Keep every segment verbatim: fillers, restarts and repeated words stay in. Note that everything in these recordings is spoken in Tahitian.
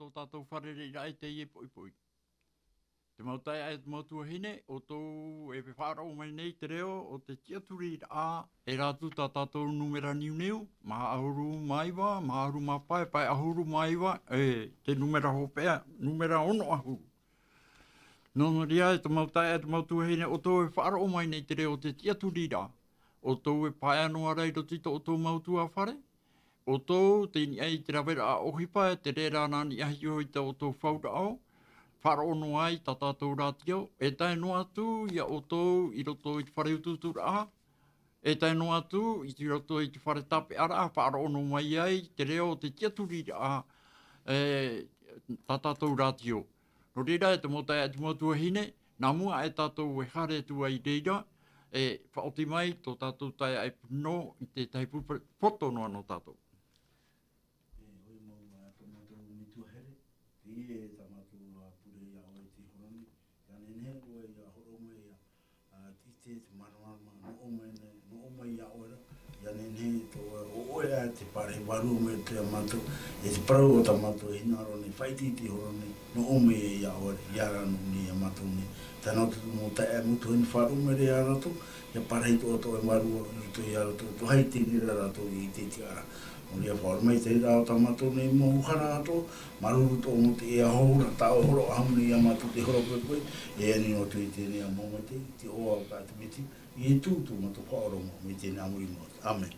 tō tātou fārereiraʻa i teie poʻipoʻi. Te mau taeaʻe, te mau tuahine, ʻoutou e faʻaroʻo mai nei te reo o te tiʻaturiraʻa, e rā atu tā tātou nūmera niuniu, maha ʻahuru mā iva, maha ʻahuru mā pae, pae ʻahuru mā iva, e te nūmera hopeʻa, nūmera ono ʻahuru. Nō reira, e te mau taeaʻe, te mau tuahine, ʻoutou e faʻaroʻo mai nei te reo o te tiʻaturiraʻa, ʻoutou e pae noa ra i roto i tō ʻoutou mau tuafare, ʻoutou tei niʻa i te raveraʻa ʻohipa, e te reira nā niʻa iho i tō ʻoutou fauraʻo, faʻaroʻo noa ai tā tātou rātio, e tae noa atu ia ʻoutou i roto i te fare utuuturaʻa, e tae noa atu i roto i te fare tāpeʻaraʻa, faʻaroʻo noa mai ai te reo o te tiʻaturiraʻa, e, tā tātou rātio. Nō reira, e te mau taeaʻe, te mau tuahine, nā mua e tātou e haere atu ai i reira, e faʻaoti mai tō tātou taeaʻe Purino i te tahi pu-, poto noa nō tātou. E, ʻoia mau, ā, tō mātou metua here, teie tā mātou, ā, pure iā ʻoe i te hora nei, ʻia nehenehe ʻoe ʻia hōroʻa mai, ā, ā, te ʻite, te māramarama, nō ʻō mai nei, nō ʻō mai iā ʻoe ra, ʻia nehenehe tō, ʻo ʻoe ā te pārahi vārua mai iā mātou, e te parau o tā mātou e hinaʻaro nei, faʻaʻite i te hora nei, nō ʻō mai iā ʻoe ra, ʻia rā nō nei iā mātou nei. Tae noa atu te mau taeaʻe, mau tuahine, faʻaroʻo mai ra iā rātou, ʻia pārahi atoʻa tō ʻoe Vārua i roto iā rātou, ʻua ʻite i niʻa ra rātou i te tiʻaraʻa. Nō reira, faʻaora mai te reira o tā mātou nei mau hara atoʻa, māuruuru atoʻa mau te ea hou ra, tā ʻoe e hōroʻa mai nei iā mātou i te hora poʻipoʻi, e ani noa atu i teie nei ā mau maitaʻi, i te iʻoa o tā te Mesia, Iesu tō mātou Faʻaora mau, mai teie nei ā muri noa atu. ʻĀmene.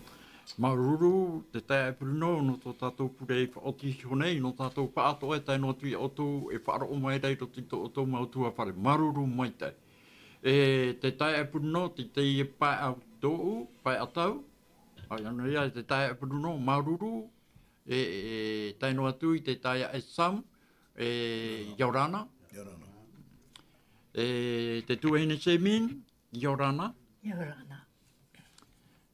Māuruuru, te taeaʻe Purino, nō tō tātou pure i faʻaoti iho nei, nō tātou pāʻātoʻa e tae noa atu iā ʻoutou e faʻaroʻo mai ra i roto i tō ʻoutou mau tuafare. Māuruuru maitaʻi. E te taeaʻe Purino, te, teie pae ʻāuʻu, pae ʻatau. ʻA ia nō ia, te taeaʻe Purino, māuruuru, e, e, tae noa atu i te taeaʻe Sam, e, ʻia ora na. ʻIa ora na. E te tuahine Semin, ʻia ora na. ʻIa ora na.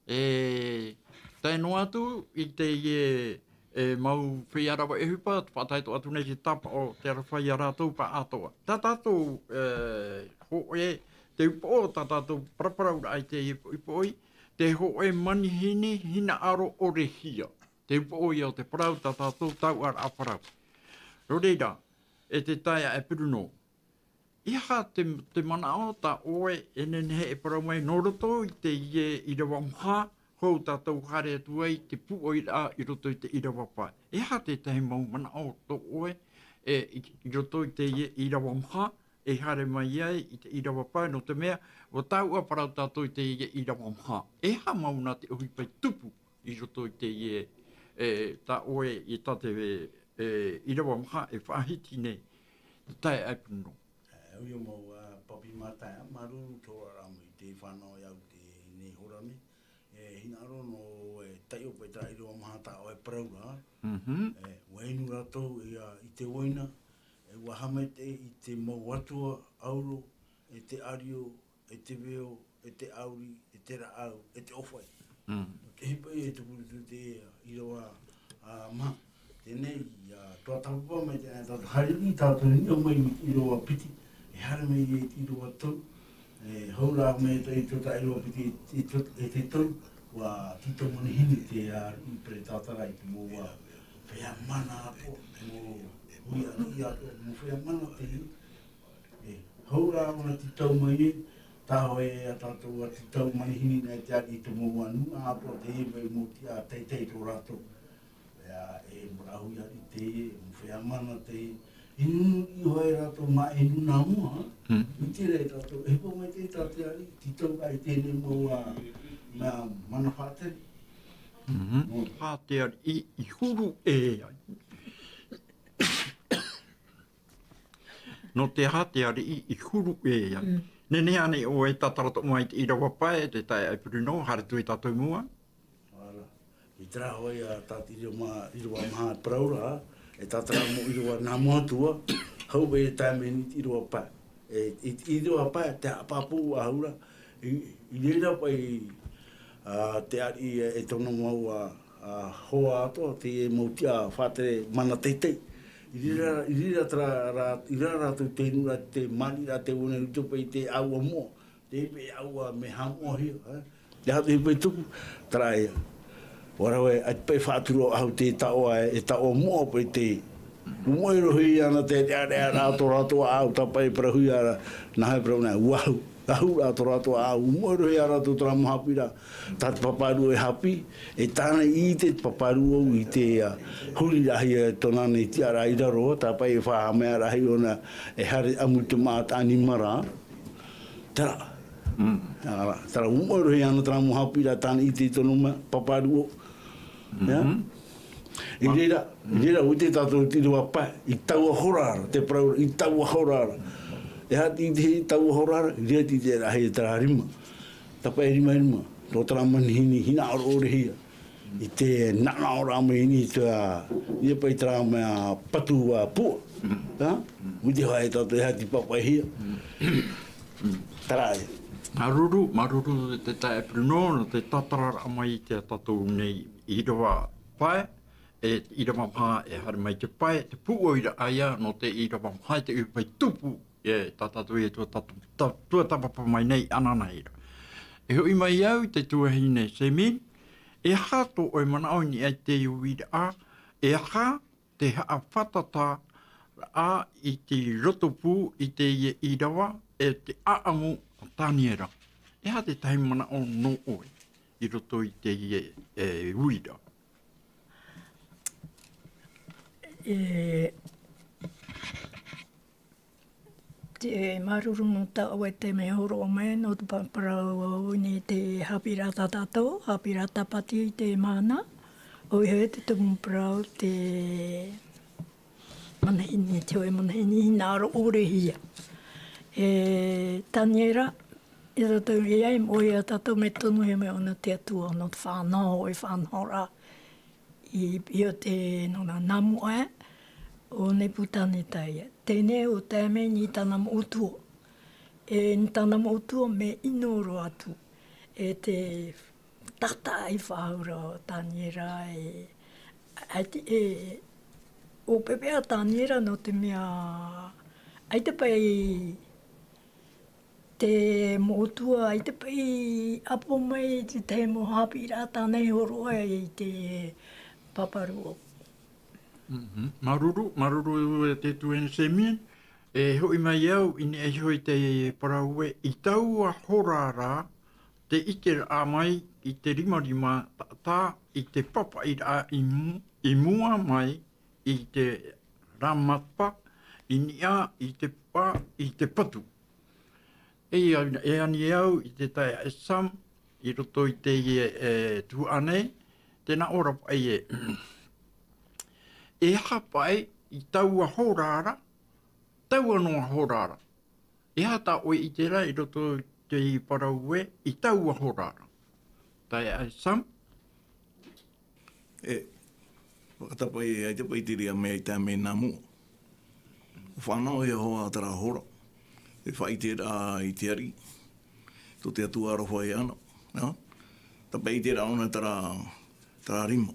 E tae noa atu i teie, e, mau feiā rave ʻohipa, faʻatae atoʻa atu nei te tāpaʻo, te aroha iā rātou pāʻātoʻa. Tā tātou, e, hōʻē, te upoʻo o tā tātou paraparauraʻa i teie poʻipoʻi, te hōʻē manihini hinaʻaro ʻore hia. Te upoʻo ia o te parau, tā tātou taoʻaraʻa parau. Nō reira, e te taeaʻe Purino, e aha te, te manaʻo tā ʻoe e nehenehe e parau mai nō roto i teie ʻīrava maha, hou tātou haere atu ai te pūʻoiraʻa i roto i te ʻīrava pae. E aha te tahi mau manaʻo tō ʻoe, e, i, i roto i teie ʻīrava maha, e haere mai ai i te ʻīrava pae, nō te mea, ʻua taoʻa parau tātou i teie ʻīrava maha. E aha mau nā te ʻohipa i tupu i roto i teie, e, tā ʻoe i tā te, e, ʻīrava maha e faʻahiti nei, te taeaʻe Purino. E, ʻoia mau, ā, papi mātae, māuruuru tō ʻoe oraraʻa mai i te fānaʻo iāʻu i teie nei hora nei. E, hinaʻaro nō, e, taiʻo paʻi terā ʻīrava maha tā ʻoe e parau ra. Mhm. E, ʻua inu rātou ia i te uaina, e, ʻua haʻamaitaʻi i te mau atua ʻauro, e te ʻārio, e te veo, e te ʻauri, e te rāʻau, e te ʻōfaʻi. Mm. Nō te ʻohipa ïa e tupu i te ʻīrava, ā, maha. Teie nei, ā, tuatāpapa mai teie nei tātou, haere mai tātou i niʻa mai i te ʻīrava piti, e haere mai i te ʻīrava tolu, e hau rā mai i te, i te ʻīrava piti, i te, i te tolu, ʻua tītau manihini te, ā, i Peretātara i te mau, ā, feiā mana atoʻa, mau huiariʻi atoʻa, mau feiā mana teie, E, hau rā ʻōna tītau mai, e, tā ʻoe e a tātou ā tītau manihini nei te ariʻi i te mau anu, ā, atoʻa teie mai mau tiʻa teitei tō rātou. E, e, mau huiariʻi teie, mau feiā mana teie. E nunu iho ai rātou mā ʻenu nā mua, ā? Hmm. ʻIte ra tātou, e hōpoi mai te, tā te ariʻi, tītau ai teie mau, ā, mā, mana faʻatere. Mhm. Nō. Faʻatere i, i huru e ai. Nō te aha te ariʻi i huru e ai? Mm. Nehenehe ānei ʻoe e tātara atoʻa mai i te ʻīrava pae, te taeaʻe Purino, haere atu ia tātou i mua? Ara. I terā hoʻi ā tā te ʻīrava ma-, ʻīrava maha e parau ra, e tātara mau ʻīrava nā mua atu ā, hau e tae mai i te ʻīrava pae. E, i te ʻīrava pae, te haʻapāpū ā hau ra, i, i reira paʻi, ā, te ariʻi e tōna mau, ā, ā, hoa atoʻa, teie mau tiʻa faʻatere mana teitei. I reira, i reira terā rā, i reira rātou tei nūnaʻa te māʻitiraʻa te uaina i roto paʻi i te ʻāua moʻa. Te paʻi ʻāua mea haʻamoʻahia, ē? Te aha te paʻi tupu, terā ïa. ʻUa rave, ʻaita paʻi faʻaturu ʻahu te taoʻa, e taoʻa moʻa paʻi te, ʻUa moʻe rohi ana te reʻareʻa rā tō rātou ʻāʻau, tāpaʻi parauhia ra, nā hea e parau nei, ʻua ahu, ahu rā tō rātou ʻāʻau, ʻua moʻe rohi a rātou terā mau haʻapiʻiraʻa. Tā te paparuʻo e haʻapiʻi, e tāna i ʻite te paparuʻo i te, ā, huriraʻahia e tōna nei tiʻaraʻa i raro, tāpaʻi e faʻahaʻamaʻaraʻahia ʻōna e haere ʻamu i te māʻa taʻa nima ra. Terā. Mm. Ā, terā, ʻua moʻe rohi ana terā mau haʻapiʻiraʻa tāna i ʻite i tōna mau paparuʻo. Ia? Mhm. I reira, i reira, ʻua ʻite tātou te ʻīrava pae, i taua hora ra, te parau, i taua hora ra. E aha te ʻite i taua hora ra, i reira te ʻiteraʻahia terā rima. Tāpaʻi e rima, rima. Nō terā manihini, hinaʻaro ʻore hia. I te nanaʻo ra mai nei te, ā, ia paʻi terā mea patu, ā, pua. Mm. Ā? Mm. ʻUa ʻite hoʻi tātou e aha te papaʻihia. Mm. Terā ïa. Māuruuru, māuruuru te taeaʻe Bruno, nō te tātararaʻa mai i te tātou nei ʻīrava pae, e ʻīrava maha e haere mai te pae, te pūʻoiraʻa ïa nō te ʻīrava maha i te ʻohipa tupu, e tā tātou e tuatāpapa, tā, tuatāpapa mai nei ananahi ra. E hoʻi mai au i te tuahine Semin, e aha tō ʻoe manaʻo i niʻa i te uiraʻa, e aha te haʻafātata raʻa i te rotopū i teie ʻīrava, e te ʻāʻamu a Taniera. E aha te tahi manaʻo nō ʻoe i roto i teie, e, uira? E, te māuruuru nō tā ʻoe te mea hōroʻa mai, nō te pa-, parau nei te haʻapiʻiraʻa tā tātou, haʻapiʻiraʻa tāpati i te mahana, ʻoia hoʻi te tumu parau te manihini, te hōʻē manihini hinaʻaro ʻore hia. E Taniera, e tātou, e ai, ʻoia tātou mea tonuhia mai ʻōna te Atua, nō te faʻanaho, e faʻanahoraʻa. I, i ʻō te nōna nā mua, ʻo Nepukaneta ïa. Teie nei ʻua tae mai i niʻa i tāna moʻotua. E i niʻa i tāna moʻotua mea ʻino roa atu. E te taʻata i faʻahou ra ʻo Taniera e, ʻaita e, ʻua pepeʻa Taniera nō te mea, ʻaita paʻi te moʻotua, ʻaita paʻi ʻapo mai te tahi mau haʻapiʻiraʻa tāna i hōroʻa i te paparuʻo. Mhm. Māuruuru, māuruuru e te tuahine Semin, e hoʻi mai au i niʻa iho i te parau ē, i taua hora ra, te ʻiteraʻa mai i te rimarima taʻata, i te papaʻiraʻa i mu-, i mua mai, i te rāmapa, i niʻa, i te pā, i te patu. E, e ani au i te taeaʻe Sam, i roto i teie, e, tuhaʻa nei, tē nā ʻō ra paʻi ē. E aha paʻi i taua hora ra, taua noa hora ra. E aha tā ʻoe i ʻite ra i roto i te parau ē, i taua hora ra. Taeaʻe Sam. E, fakatapa ē, ʻaita paʻi te reira mea i tae mai nā mua. ʻUa fānaʻo Iehova terā hora. E faʻaʻite ra i te ariʻi. Tō te Atua aroha iāna. Ā? Tāpaʻi ʻite ra ʻōna terā, terā rima.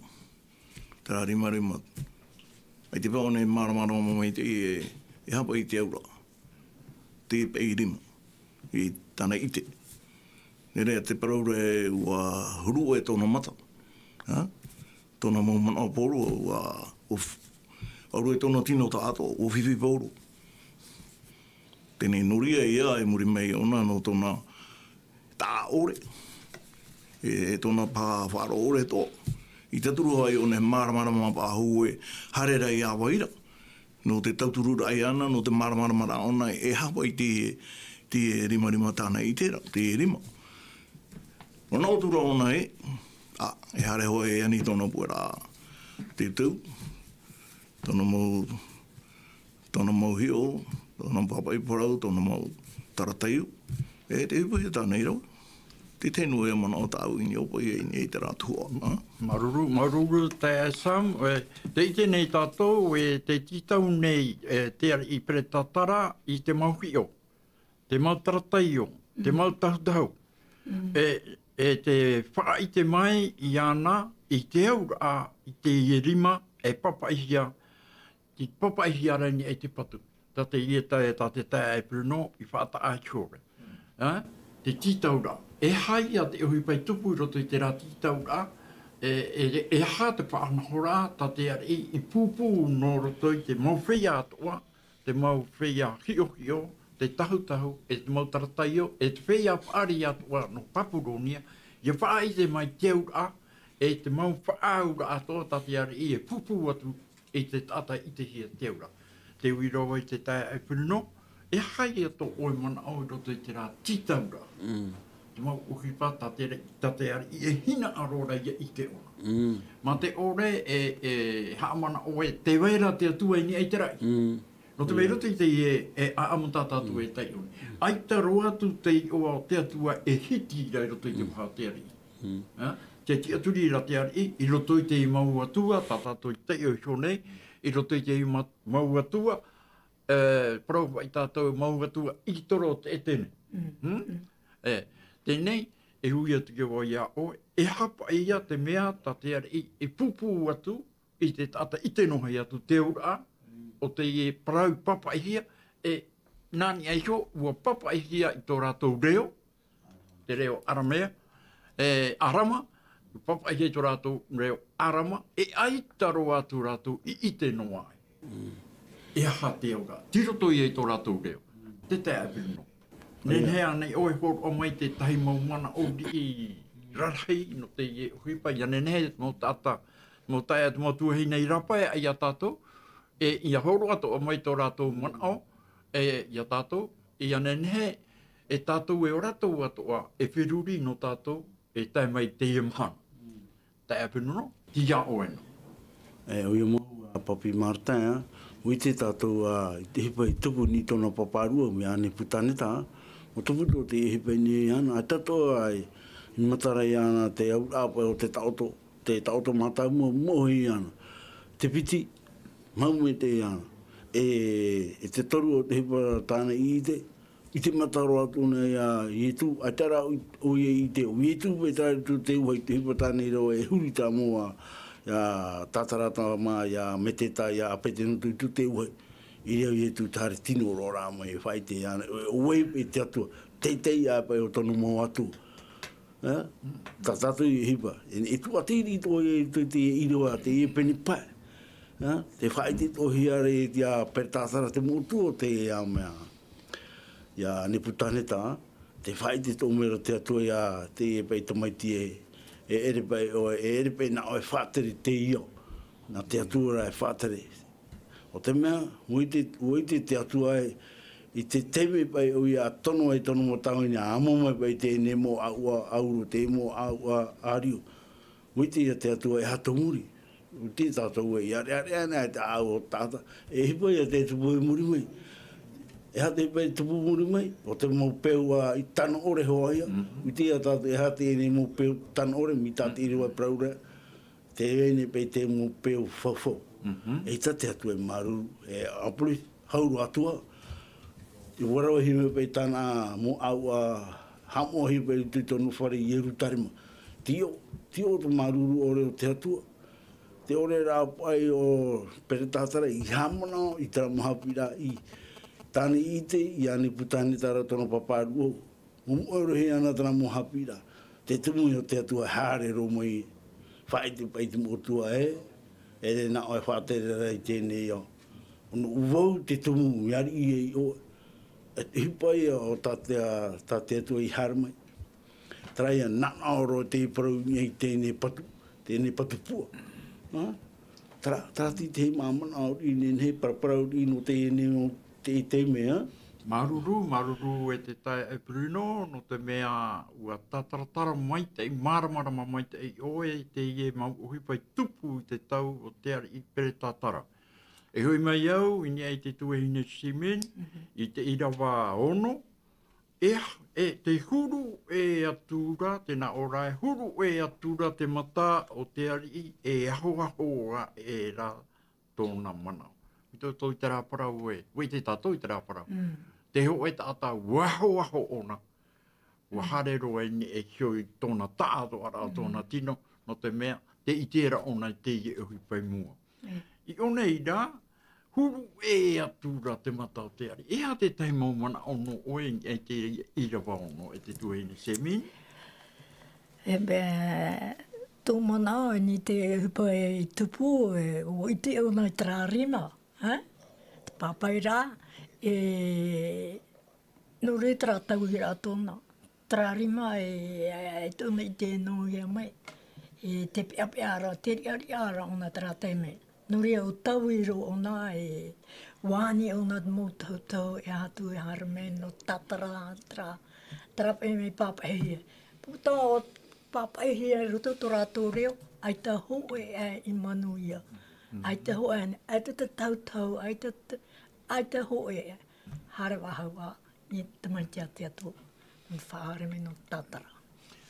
Terā rimarima. ʻAita paʻi ʻōna e māramarama mai te, e, e aha paʻi te auraʻa. Te paʻi rima. I tāna ʻite. Nō reira te parau ra ē ʻua huru ʻoe tōna mata. Ā? Tōna mau manaʻo pauroa, ʻua, ʻua f-, ʻua huru ʻoe tōna tino taʻatoʻa, ʻua fifi pauroa. Teie nei nō reira ïa i muri mai ʻōna nō tōna taʻa ʻore. E, e tōna pā faʻaroʻo ʻore atoʻa. I tauturu ai ʻōna e māramarama paʻi ē, haere ra i ʻāvaʻe ra. Nō te tautururaʻa iāna, nō te māramarama ra ʻōna, e aha paʻi te, te rimarima tāna i ʻite ra, te rima. Nō nā ʻō atu ra ʻōna ē, ā, e haere hoʻi e ani tōna pueraʻa teuteu, tōna mau, tōna mau hiʻo, tōna papaʻi parau, tōna mau tarataiu, e te ʻohipa tāna i rave. Te tahi noa e manaʻo tāʻu i niʻa paʻi i niʻa i terā tuhaʻa, ā? Māuruuru, māuruuru taeaʻe Sam, e, tē ʻite nei tātou, e tē tītau nei, e, te ariʻi peretātara i te mau hiʻo, te mau tarataiu, te mau tahutahu. Mm. E, e tē faʻaʻite mai iāna i te auraʻa, i te rima, e papaʻihia, te papaʻihia ra i niʻa i te patu. Tā te ʻīrava, tā te taeaʻe Bruno i faʻataʻa atu ra. Ā? Te tītauraʻa. E aha ïa te ʻohipa i tupu i roto i terā tītauraʻa, e, e, e aha te faʻanahoraʻa tā te ariʻi i pūpū nō roto i te mau feiā atoʻa, te mau feiā hiʻohiʻo, te tahutahu, e te mau tarataio, e te feiā paʻari atoʻa nō Papuronia, ʻia faʻaʻite mai te auraʻa, e te mau faʻaauraʻa atoʻa tā te ariʻi e pūpū atu i te taʻata i te hia te auraʻa. Te uira vai te taeaʻe Bruno, e aha ia tō ʻoe manaʻo i roto i terā tītauraʻa? Te mau ʻohipa tā te, tā te ariʻi e hinaʻaro ra ʻia ʻite ʻōna. Mā te ʻore e, e haʻamanaʻo e tē vai ra te Atua i niʻa i te raʻi. Nō te mea i roto i teie e, e ʻaʻamu tā tātou e taiʻo nei. ʻAita roa atu te iʻoa o te Atua e hiti ra i roto i te vaha o te ariʻi. Ā, te tiʻaturi ra te ariʻi, i roto i te mau atua, tā tātou i taiʻo iho nei, i roto i te ma-, mau atua, e, parau faʻi tātou mau atua i toro o te Etene. E, teie nei, e ui atu ia vau ia ʻoe, e aha paʻi ia te mea tā te ariʻi, e pūpū atu, i te taʻata ʻite noa atu te auraʻa, o teie parau papaʻihia, e nā niʻa iho, ʻua papaʻihia i tō rātou reo, te reo Aramea, e, Arama, ʻua papaʻihia i tō rātou reo Arama, e ʻaita roa atu rātou i ʻite noa ai. E aha te auraʻa? Tei roto ia i tō rātou reo. Te taeaʻe Bruno. Nehenehe ānei ʻoe e hōroʻa mai te tahi mau manaʻo riʻi rarahi nō teie ʻohipa, ʻia nehenehe te mau taʻata, mau taeaʻe, te mau tuahine i rāpae ai ia tātou, e ʻia hōroʻa atoʻa mai tō rātou manaʻo, e ia tātou, ʻia nehenehe, e tātou e ora atoʻa, e feruri nō tātou, e tae mai teie mahana. Taeaʻe Bruno, tei iā ʻoe noa. E, ʻoia mau, a Papi Martin, ā, ʻua ʻite tātou, ā, i te ʻohipa i tupu nei i tōna pāpārua, mai ʻAneputaneta, ā, ʻua tupu tō te ʻohipa i niʻa iāna, ʻaita atoʻa, ā, i matara iāna te auraʻa paʻi o te taʻoto, te taʻoto mātāmua, moʻohi iāna. Te piti, mau maitaʻi iāna. E, e te toru o te ʻohipa tāna i ʻite, i te mata roa atu nei iā Ietu, ʻaita rā ʻo, ʻoia i ʻite, ʻo Ietu paʻi terā i tū te uahi, te ʻohipa tāna i rave, e huri tāmau ā, iā Tatarata mā, iā Meteta, iā Apetenutu i tū te uahi. I reira ʻo Ietu, te haere tino roa rā mai, e faʻaʻite iāna, ʻo, ʻo vai paʻi te Atua, teitei ā paʻi ʻo tōna mau atua. Ā? Tā tātou i ʻohipa, e, e tuʻatiri atoʻa i te, te ʻīrava, teie pene pae. Ā? Tē faʻaʻite atoʻahia ra iā Peretatara te mau atua o te, ā, mea, iā Neputaneta, tē faʻaʻite atoʻa mai ra te Atua iā teie paʻi tamaiti ē, e ʻere paʻi ʻoe, e ʻere paʻi nā ʻoe e faʻatere i te ao. Nā te Atua rā e faʻatere. ʻO te mea, ʻua ʻite, ʻua ʻite te Atua ē, i te taime paʻi ʻoia i tono ai tōna mau tāvini, ʻa amo mai paʻi teie nei mau ʻāuʻa ʻauro, teie mau ʻāuʻa ʻārio. ʻUa ʻite ia te Atua e aha tō muri. ʻUa ʻite tātou ē, ʻia ʻareʻareʻa ana te ʻāuʻa o te taʻata. E ʻohipa ia tē tupu i muri mai. E aha te ʻohipa e tupu i muri mai? ʻO te mau peu ā i tano ʻore hoʻi ia. ʻUa ʻite ia tātou e aha teie nei mau peu tano ʻore, mai tā te ʻīrava e parau ra. Tē vai nei paʻi te mau peu faufaʻa. ʻAita te Atua e māuruuru, e ʻāpōsetolo, hau roa atu ā. ʻUa ravehia mai paʻi tāna mau ʻāuʻa, haʻamoʻahia paʻi i roto i tōna fare i Ierutarema. Tei ʻō, tei ʻō te māuruuru ʻore o te Atua. Te ʻore rā paʻi o Peretatara i haʻamanaʻo i terā mau haʻapiʻiraʻa i tāna i ʻite iā Neputaneta ra tōna pāpārua. ʻUa moʻe roa ana terā mau haʻapiʻiraʻa. Te tumu o te Atua e haere roa mai, faʻaʻite paʻi te mau atua ē, e ʻere nā ʻoe e faʻatere ra i teie nei ao. ʻO nō ʻu vau te tumu, ʻia ariʻi ia iā ʻoe. E te ʻohipa ia o tā te, tā te Atua i haere mai. Terā ia nānaʻo roa te parau i teie nei patu, teie nei patu puʻa. Ā? Terā, terā te, te mau manaʻo riʻi nehenehe, paraparau riʻi nō teie nei, nō te, te mea. Māuruuru, māuruuru e te taeaʻe Bruno, nō te mea ʻua tātaratara maitaʻi, māramarama maitaʻi ʻoe i teie mau ʻohipa i tupu i te tau o te ariʻi Peretatara. E hoʻi mai au, i niʻa i te tuahine Simeon, i te ʻīrava ono, E, e te huru ʻē atu ra, tē nā ʻō ra, e huru ʻē atu ra te mata o te ariʻi, e ahoaho ʻē ra tōna manaʻo. ʻUa ʻite tātou i terā parau ē, ʻua ʻite tātou i terā parau. Te hōʻē taʻata, ʻua ahoaho ʻōna, ʻua haere roa i niʻa iho i tōna taʻatoʻaraʻa, tōna tino, nō te mea, tē ʻite ra ʻōna i teie ʻohipa i mua. I ʻō nei rā, huru ʻē atu ra te mata o te ariʻi. E aha te tahi mau manaʻo nō ʻoe i niʻa i te ʻīrava ono e te tuahine Simeon? E mea, Tō manaʻo i te ʻohipa i tupu, e, ʻua ʻite ʻōna i terā rima, e? Te pāpaʻi rā, e, nō reira terā tauiraʻa tōna. Terā rima e, e, e tōna i te nō ia mai. E te peʻapeʻa ra, te riʻariʻa ra ʻōna terā taime. Nō reira ʻua taui roa ʻōna, e ʻua ani ʻōna te mau tautau, e aha atu e haere mai nō tātara, terā, terā paʻi mea pāpaʻihia. Puta o pāpaʻihia i roto i tō rātou reo, ʻaita hōʻē aʻe i manuia. ʻAita hōʻē, ʻaita te tautau, ʻaita te, ʻaita hōʻē aʻe. Haere faʻahou ā, i te maitaʻi a te Atua, i faʻahaere mai nō tātara.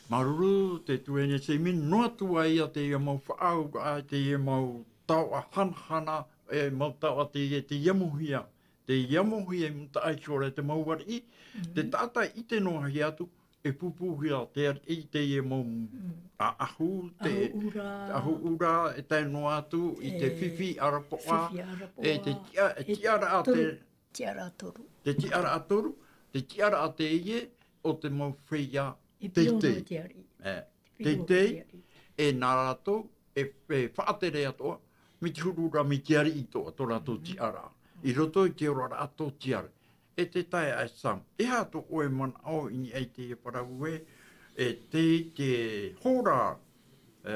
Māuruuru te tuahine Seimini, noa atu ā ia teie mau faʻaauraʻa, teie mau taoʻa hanahana, e mau taoʻa teie, te ʻamuhia, te ʻamuhia i mūtaʻa iho ā te mau ariʻi, te taʻata i ʻite noa hia atu, e pūpūhia te ariʻi i teie mau ʻaʻahu, te ʻaʻahu ʻura, e tae noa atu i te fifi ʻarapoʻa, e te tiʻa, e tiʻaraʻa te, tiʻaraʻa toru. Te tiʻaraʻa toru, te tiʻaraʻa teie o te mau feiā teitei. E, teitei, e nā rātou, e, e faʻatere atoʻa, mai te huru ra, mai te ariʻi atoʻa, tō rātou tiʻaraʻa. I roto i te oraraʻa tōtiare. E te taeaʻe Sam, e aha tō ʻoe manaʻo i niʻa i teie parau ē, e te, te hora, e,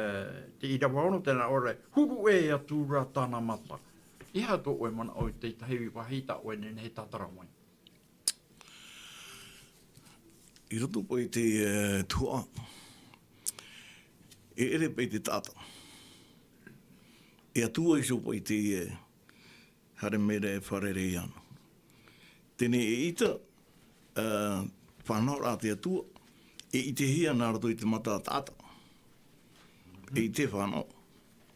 te ʻīrava ono, tēnā ʻoe, huru ʻē atu ra tāna mata. E aha tō ʻoe manaʻo i te tahi vāhi tā ʻoe e nehenehe e tātara mai? I roto paʻi i te, e, tuhaʻa, e ʻere paʻi te taʻata. E Atua iho paʻi te, e, haere mai ra e fārerei ana. Teie e ʻita, e, faʻanahoraʻa a te Atua, e ʻitehia nā roto i te mata taʻata. E ʻite fānau,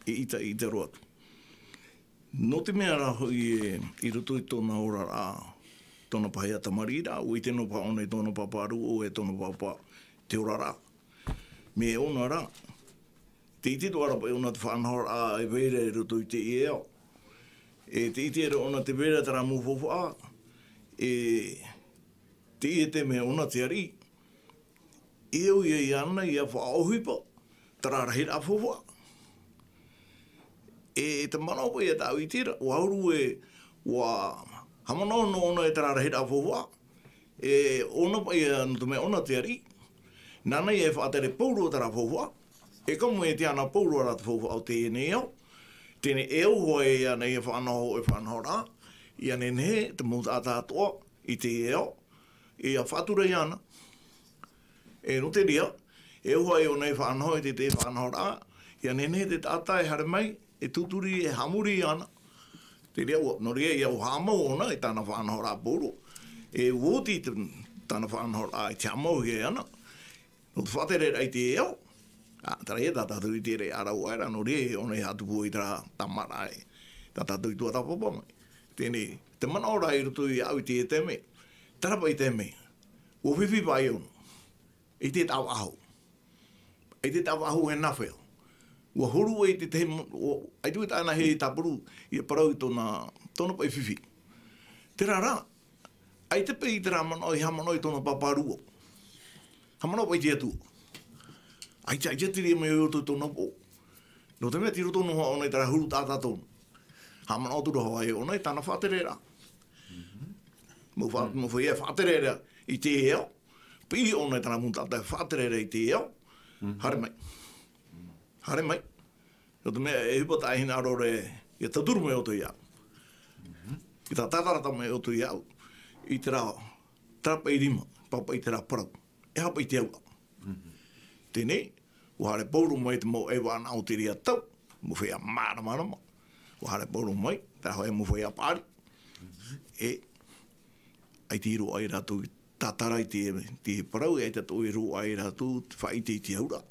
e ʻita, e ʻita roa atu. Nō te mea rā hoʻi e, i roto i tōna oraraʻa, tōna paʻi tamariʻiraʻa, ʻua ʻite noa paha ʻōna i tōna pāpā rūʻau, e tōna pāpā te oraraʻa. Mea ʻōna rā, tē ʻite atoʻa ra paʻi ʻōna te faʻanahoraʻa e vai ra i roto i teie ao. E tē ʻite ra ʻōna tē vai ra terā mau faufaʻa, e tē ʻite mai ʻōna te ariʻi, e au ia iāna ʻia faʻaʻohipa terā rahiraʻa faufaʻa. E te manaʻo paʻi ia tāʻu i terā, ʻua huru e, ʻua haʻamanaʻo noa ʻōna i terā rahiraʻa faufaʻa, e ʻōna paʻi ia nō te mea ʻōna te ariʻi. Nāna ia e faʻatere pauroa terā faufaʻa, e ka mea e tiʻa na pauroa ra te faufaʻa o teie nei ao. Teie e au hoʻi iāna ʻia faʻanaho e faʻanahoraʻa, ʻia nehenehe te mau taʻata atoʻa i teie ao, ʻia faʻatura iāna. E nō te reira, e au hoʻi ʻōna e faʻanaho i te, te faʻanahoraʻa, ʻia nehenehe te taʻata e haere mai, e tūturi, e haʻamori iāna. Te reira ʻua, nō reira ʻia haʻamau ʻōna i tāna faʻanahoraʻa pauroa. E ʻua oti te, tāna faʻanahoraʻa i te haʻamauhia iāna. Nō te faʻatereraʻa i te ao. Ā, terā ia tā tātou i te reira e ʻārau aʻera, nō reira ʻōna e haʻatupu i terā tāmāraʻa e, tā tātou i tuatāpapa mai. Teie, te manaʻo rā i roto iāʻu i teie taime. Terā paʻi taime. ʻUa fifi paʻi ʻōna. I te tāvaʻahu. I te tāvaʻahu e nāfea. ʻUa huru i te tahi mo-, ʻua, ʻaita e tae ana hei tāparu, ʻia parau i tōna, tōna paʻi fifi. Terā rā, ʻaita paʻi terā manaʻo i haʻamanaʻo i tōna pāpā rūʻau. Haʻamanaʻo paʻi i te Atua. ʻAita, ʻaita te reira mai i roto i tōna pō. Nō te mea tei roto noa ʻōna i terā huru taʻata tonu. Haʻamanaʻo atu ra hoʻi ʻōna i tāna faʻatereraʻa. Mau fa-, mau feiā faʻatereraʻa i te ao. Piʻi ʻōna i terā mau taʻata faʻatereraʻa i te ao. Haere mai. Haere mai. Nō te mea e ʻohipa tā ʻoe hinaʻaro ra ʻia tauturu mai ʻoutou iāʻu. ʻIa tātarata mai ʻoutou iāʻu. I terā, terā paʻi rima, pāpaʻi terā parau. E aha paʻi te auraʻa. Teie, ʻua haere pauroa mai te mau ʻaivānaʻa o te reira tau, mau feiā māramarama. ʻUa haere pauroa mai, terā hoʻi mau feiā paʻari. E, ʻaita i roaʻa ia rātou i tātara i te, te parau, e ʻaita atoʻa i roaʻa ia rātou te faʻaʻite i te auraʻa.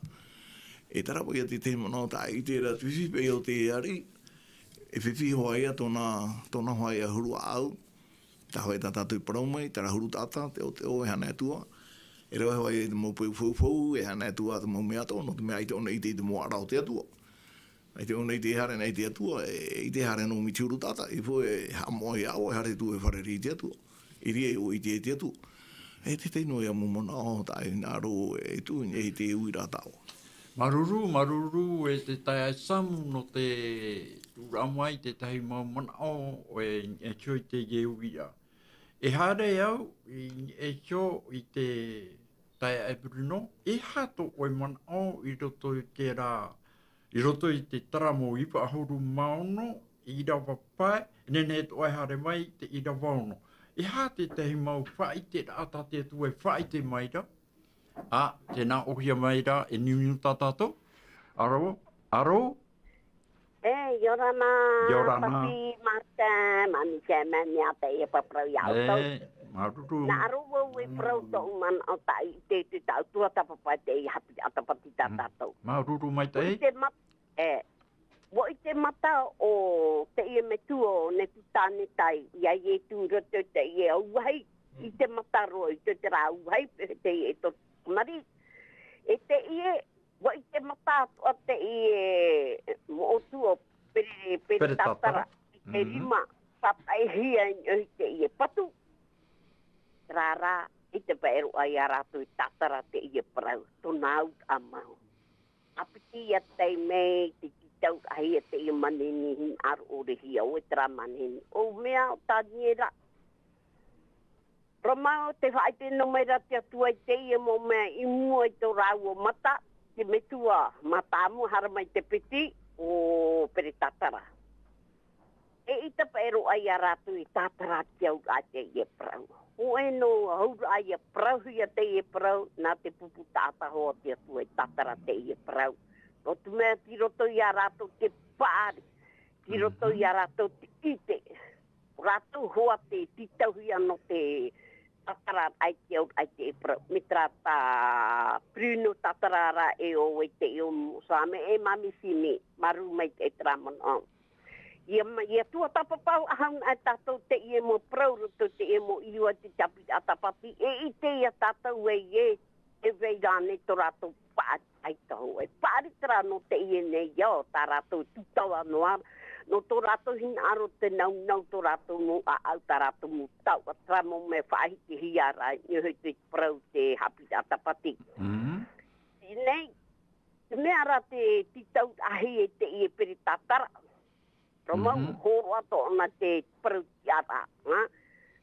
E terā paʻi ia te tahi manaʻo tā ʻite ra te fifi paʻi o te ariʻi. E fifi hoʻi ia tōna, tōna hoʻi ia huru ʻāʻau. Terā hoʻi tā tātou i parau mai, terā huru taʻata, teʻoteʻo, e haere atu ā. E rave hoʻi te mau peu faufau, e haere atu ā te mau mea atoʻa, nō te mea ʻaita ʻōna i ʻite i te mau ʻāraʻa o te Atua. ʻAita ʻōna i ʻite haere ana i te Atua, e, ʻite haere noa mai te huru taʻata, e ʻua haʻamoʻe iāʻu, e haere atu e fārerei i te Atua. I reira ʻua ʻite i te Atua. E te tahi noa ia mau manaʻo, tā ʻoe hinaʻaro, e tuʻu i niʻa i te uiraʻa taʻoa. Māuruuru, māuruuru e te taeaʻe Samu nō te tuʻuraʻa mai i tētahi mau manaʻo e, e tio i teie uiraʻa. E haere au, i, e tio i te taeaʻe Bruno, e aha tō ʻoe manaʻo i roto i te rā, i roto i te tara mau iva ʻahuru mā ono, ʻīrava pae, nehenehe atoʻa e haere mai te ʻīrava ono. E aha tētahi mau faʻaʻiteraʻa tā te Atua e faʻaʻite mai ra, ā, tē nā ʻōhia mai ra, e niuniu tā tātou. Aro, aro? E, ʻia ora na, ʻia ora na. Papi, Martin, Mami Sēmeni, ā, teie parau ia ʻoutou. E, māuruuru. Nā ʻō au e parau tōʻu manaʻo tā i te, te tāʻu tuatāpapa teie haʻapiʻiraʻa tāpati tā tātou. Māuruuru maitaʻi. I te mat-, e, ʻUa ʻite mata o teie metua o Nepukaneta i a Ietu i roto i teie auahi, i te mata roa, i te, te rā auahi, pē teie e tō tamariʻi. E teie, ʻua ʻite mata atoʻa teie moʻotua o Pere, Peretatara, Peretatara, i te rima, faʻapaehia i teie patu. Terā rā, ʻite paʻi roa ia rātou e tātara teie parau, tōna auraʻa mau. ʻA piti ia taime, te tītauraʻahia teie manini hinaʻaro ʻore hia ʻoe terā manini. ʻO mea ʻo Taniera. Rā mau, tē faʻaʻite noa mai ra te Atua i teie mau mea i mua i tō rāua mata, te metua mātāmua haere mai te piti, ʻo Peretatara. E ʻite paʻi roa ia rātou e tātara te auraʻa teie parau. Hōʻē noa auraʻa ia parauhia teie parau, nā te pupu taʻata hoʻi te Atua e tātara teie parau. Nō te mea tei roto ia rātou te paʻari, tei roto ia rātou te ʻite. Rātou hoʻi tē tītauhia nō te tātara ai te auraʻa i teie parau. Mai terā tā Bruno tātara ra e ʻo wai teie ʻo Same e Mami Simi, māuruuru maitaʻi terā manaʻo. ʻIa ma-, ʻia tuatāpapa ʻahau nā tātou teie mau parau roto teie mau iva te haʻapiʻiraʻa tāpati, e ʻite ia tātou ē, e vai ra ānei tō rātou paʻari ʻaita hoʻi. E paʻari terā nō teie nei ao, tā rātou tūtava noa, nō tō rātou hinaʻaro te naunau, tō rātou mau ʻāʻau, tā rātou mau taoʻa, terā mau mea faʻahitihia ra, i niʻa i te parau te haʻapiʻiraʻa tāpati. Mhm. Teie nei, te mea ra te tītauraʻahia e teie Peretatara. Rā mau, hōroʻa tōna te parau tiʻaraʻa, ā?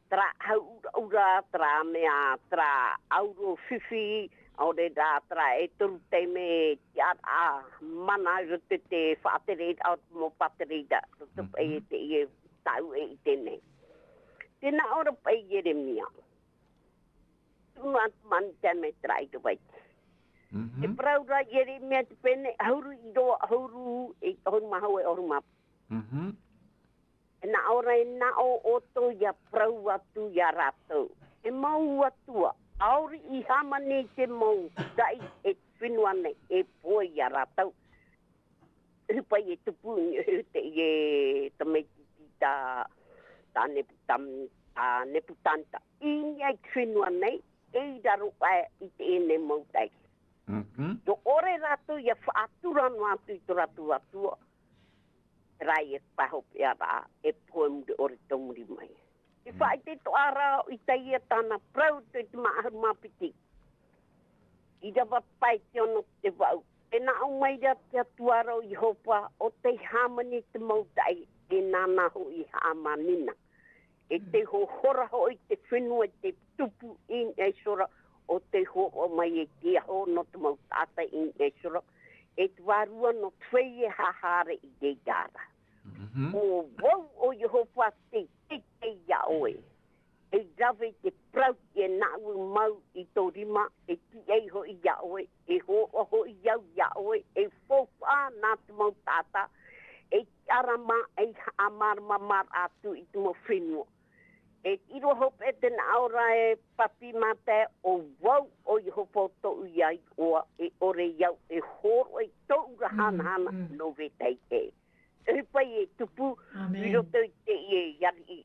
Terā hau ʻuraʻura, terā mea, terā auro fifi, ʻaore rā, terā e toru taime tiʻaraʻa mana i roto i te faʻatereraʻa o te mau pātereraʻa, roto paʻi i teie tāʻu e ʻite nei. Tē nā ʻō ra paʻi Ieremia. Tuʻu noa atu māna i te mea terā i te vai. Mhm. Te parau ra Ieremia te pene, ʻahuru ʻīrava, ʻahuru, e ʻahuru mā hau, e ʻahuru mā. Mhm. E nā ʻō ra, e nā ʻō ʻoutou ʻia parau atu ia rātou. E mau atua, ʻaore i hāmani i te mau taʻi e te fenua nei, e pohe ia rātou. Paʻi e tupu i niʻa i teie tamaiti tā, tā Nepukan-, tā Nepukaneta. I niʻa i te fenua nei, e i raro aʻe i teie nei mau taʻi. Mhm. ʻIa ʻore rātou ʻia faʻatura noa atu i tō rātou Atua. Terā e pāhopeʻa ra, e pohe muri ʻore tō muri mai. Te faʻaʻite atoʻa ra ʻo Isaia tāna parau i te ʻīrava ʻahuru mā piti. ʻĪrava pae te ono te vaʻu. Tē nā ʻō mai ra te Atua ra ʻo Iehova, ʻo tei hāmani te mau taʻi, e nāna hoʻi e hāmani na. E tei hohora hoʻi te fenua i te tupu i niʻa i te ora, ʻo tei hōroʻa mai e te aho nō te mau taʻata i niʻa i te ora, e te vārua nō te feiā e haere i reira ra. Mhm. ʻO vau ʻo Iehova tei teitei iā ʻoe. E rave te parau e nāʻu mau i tō rima, e tīaʻi hoʻi iā ʻoe, e hōroʻa hoʻi au iā ʻoe, e faufaʻa nā te mau taʻata, e tiʻarama, e haʻamāramarama atu i te mau fenua. E ʻīrava hopeʻa tē nā ʻō ra e papi mā te ʻo vau ʻo Iehova tōʻu iʻoa, e ʻore au, e hōroʻa i tōʻu ra hanahana nō vetahi ʻē. E paʻi e tupu i roto i teie ariʻi.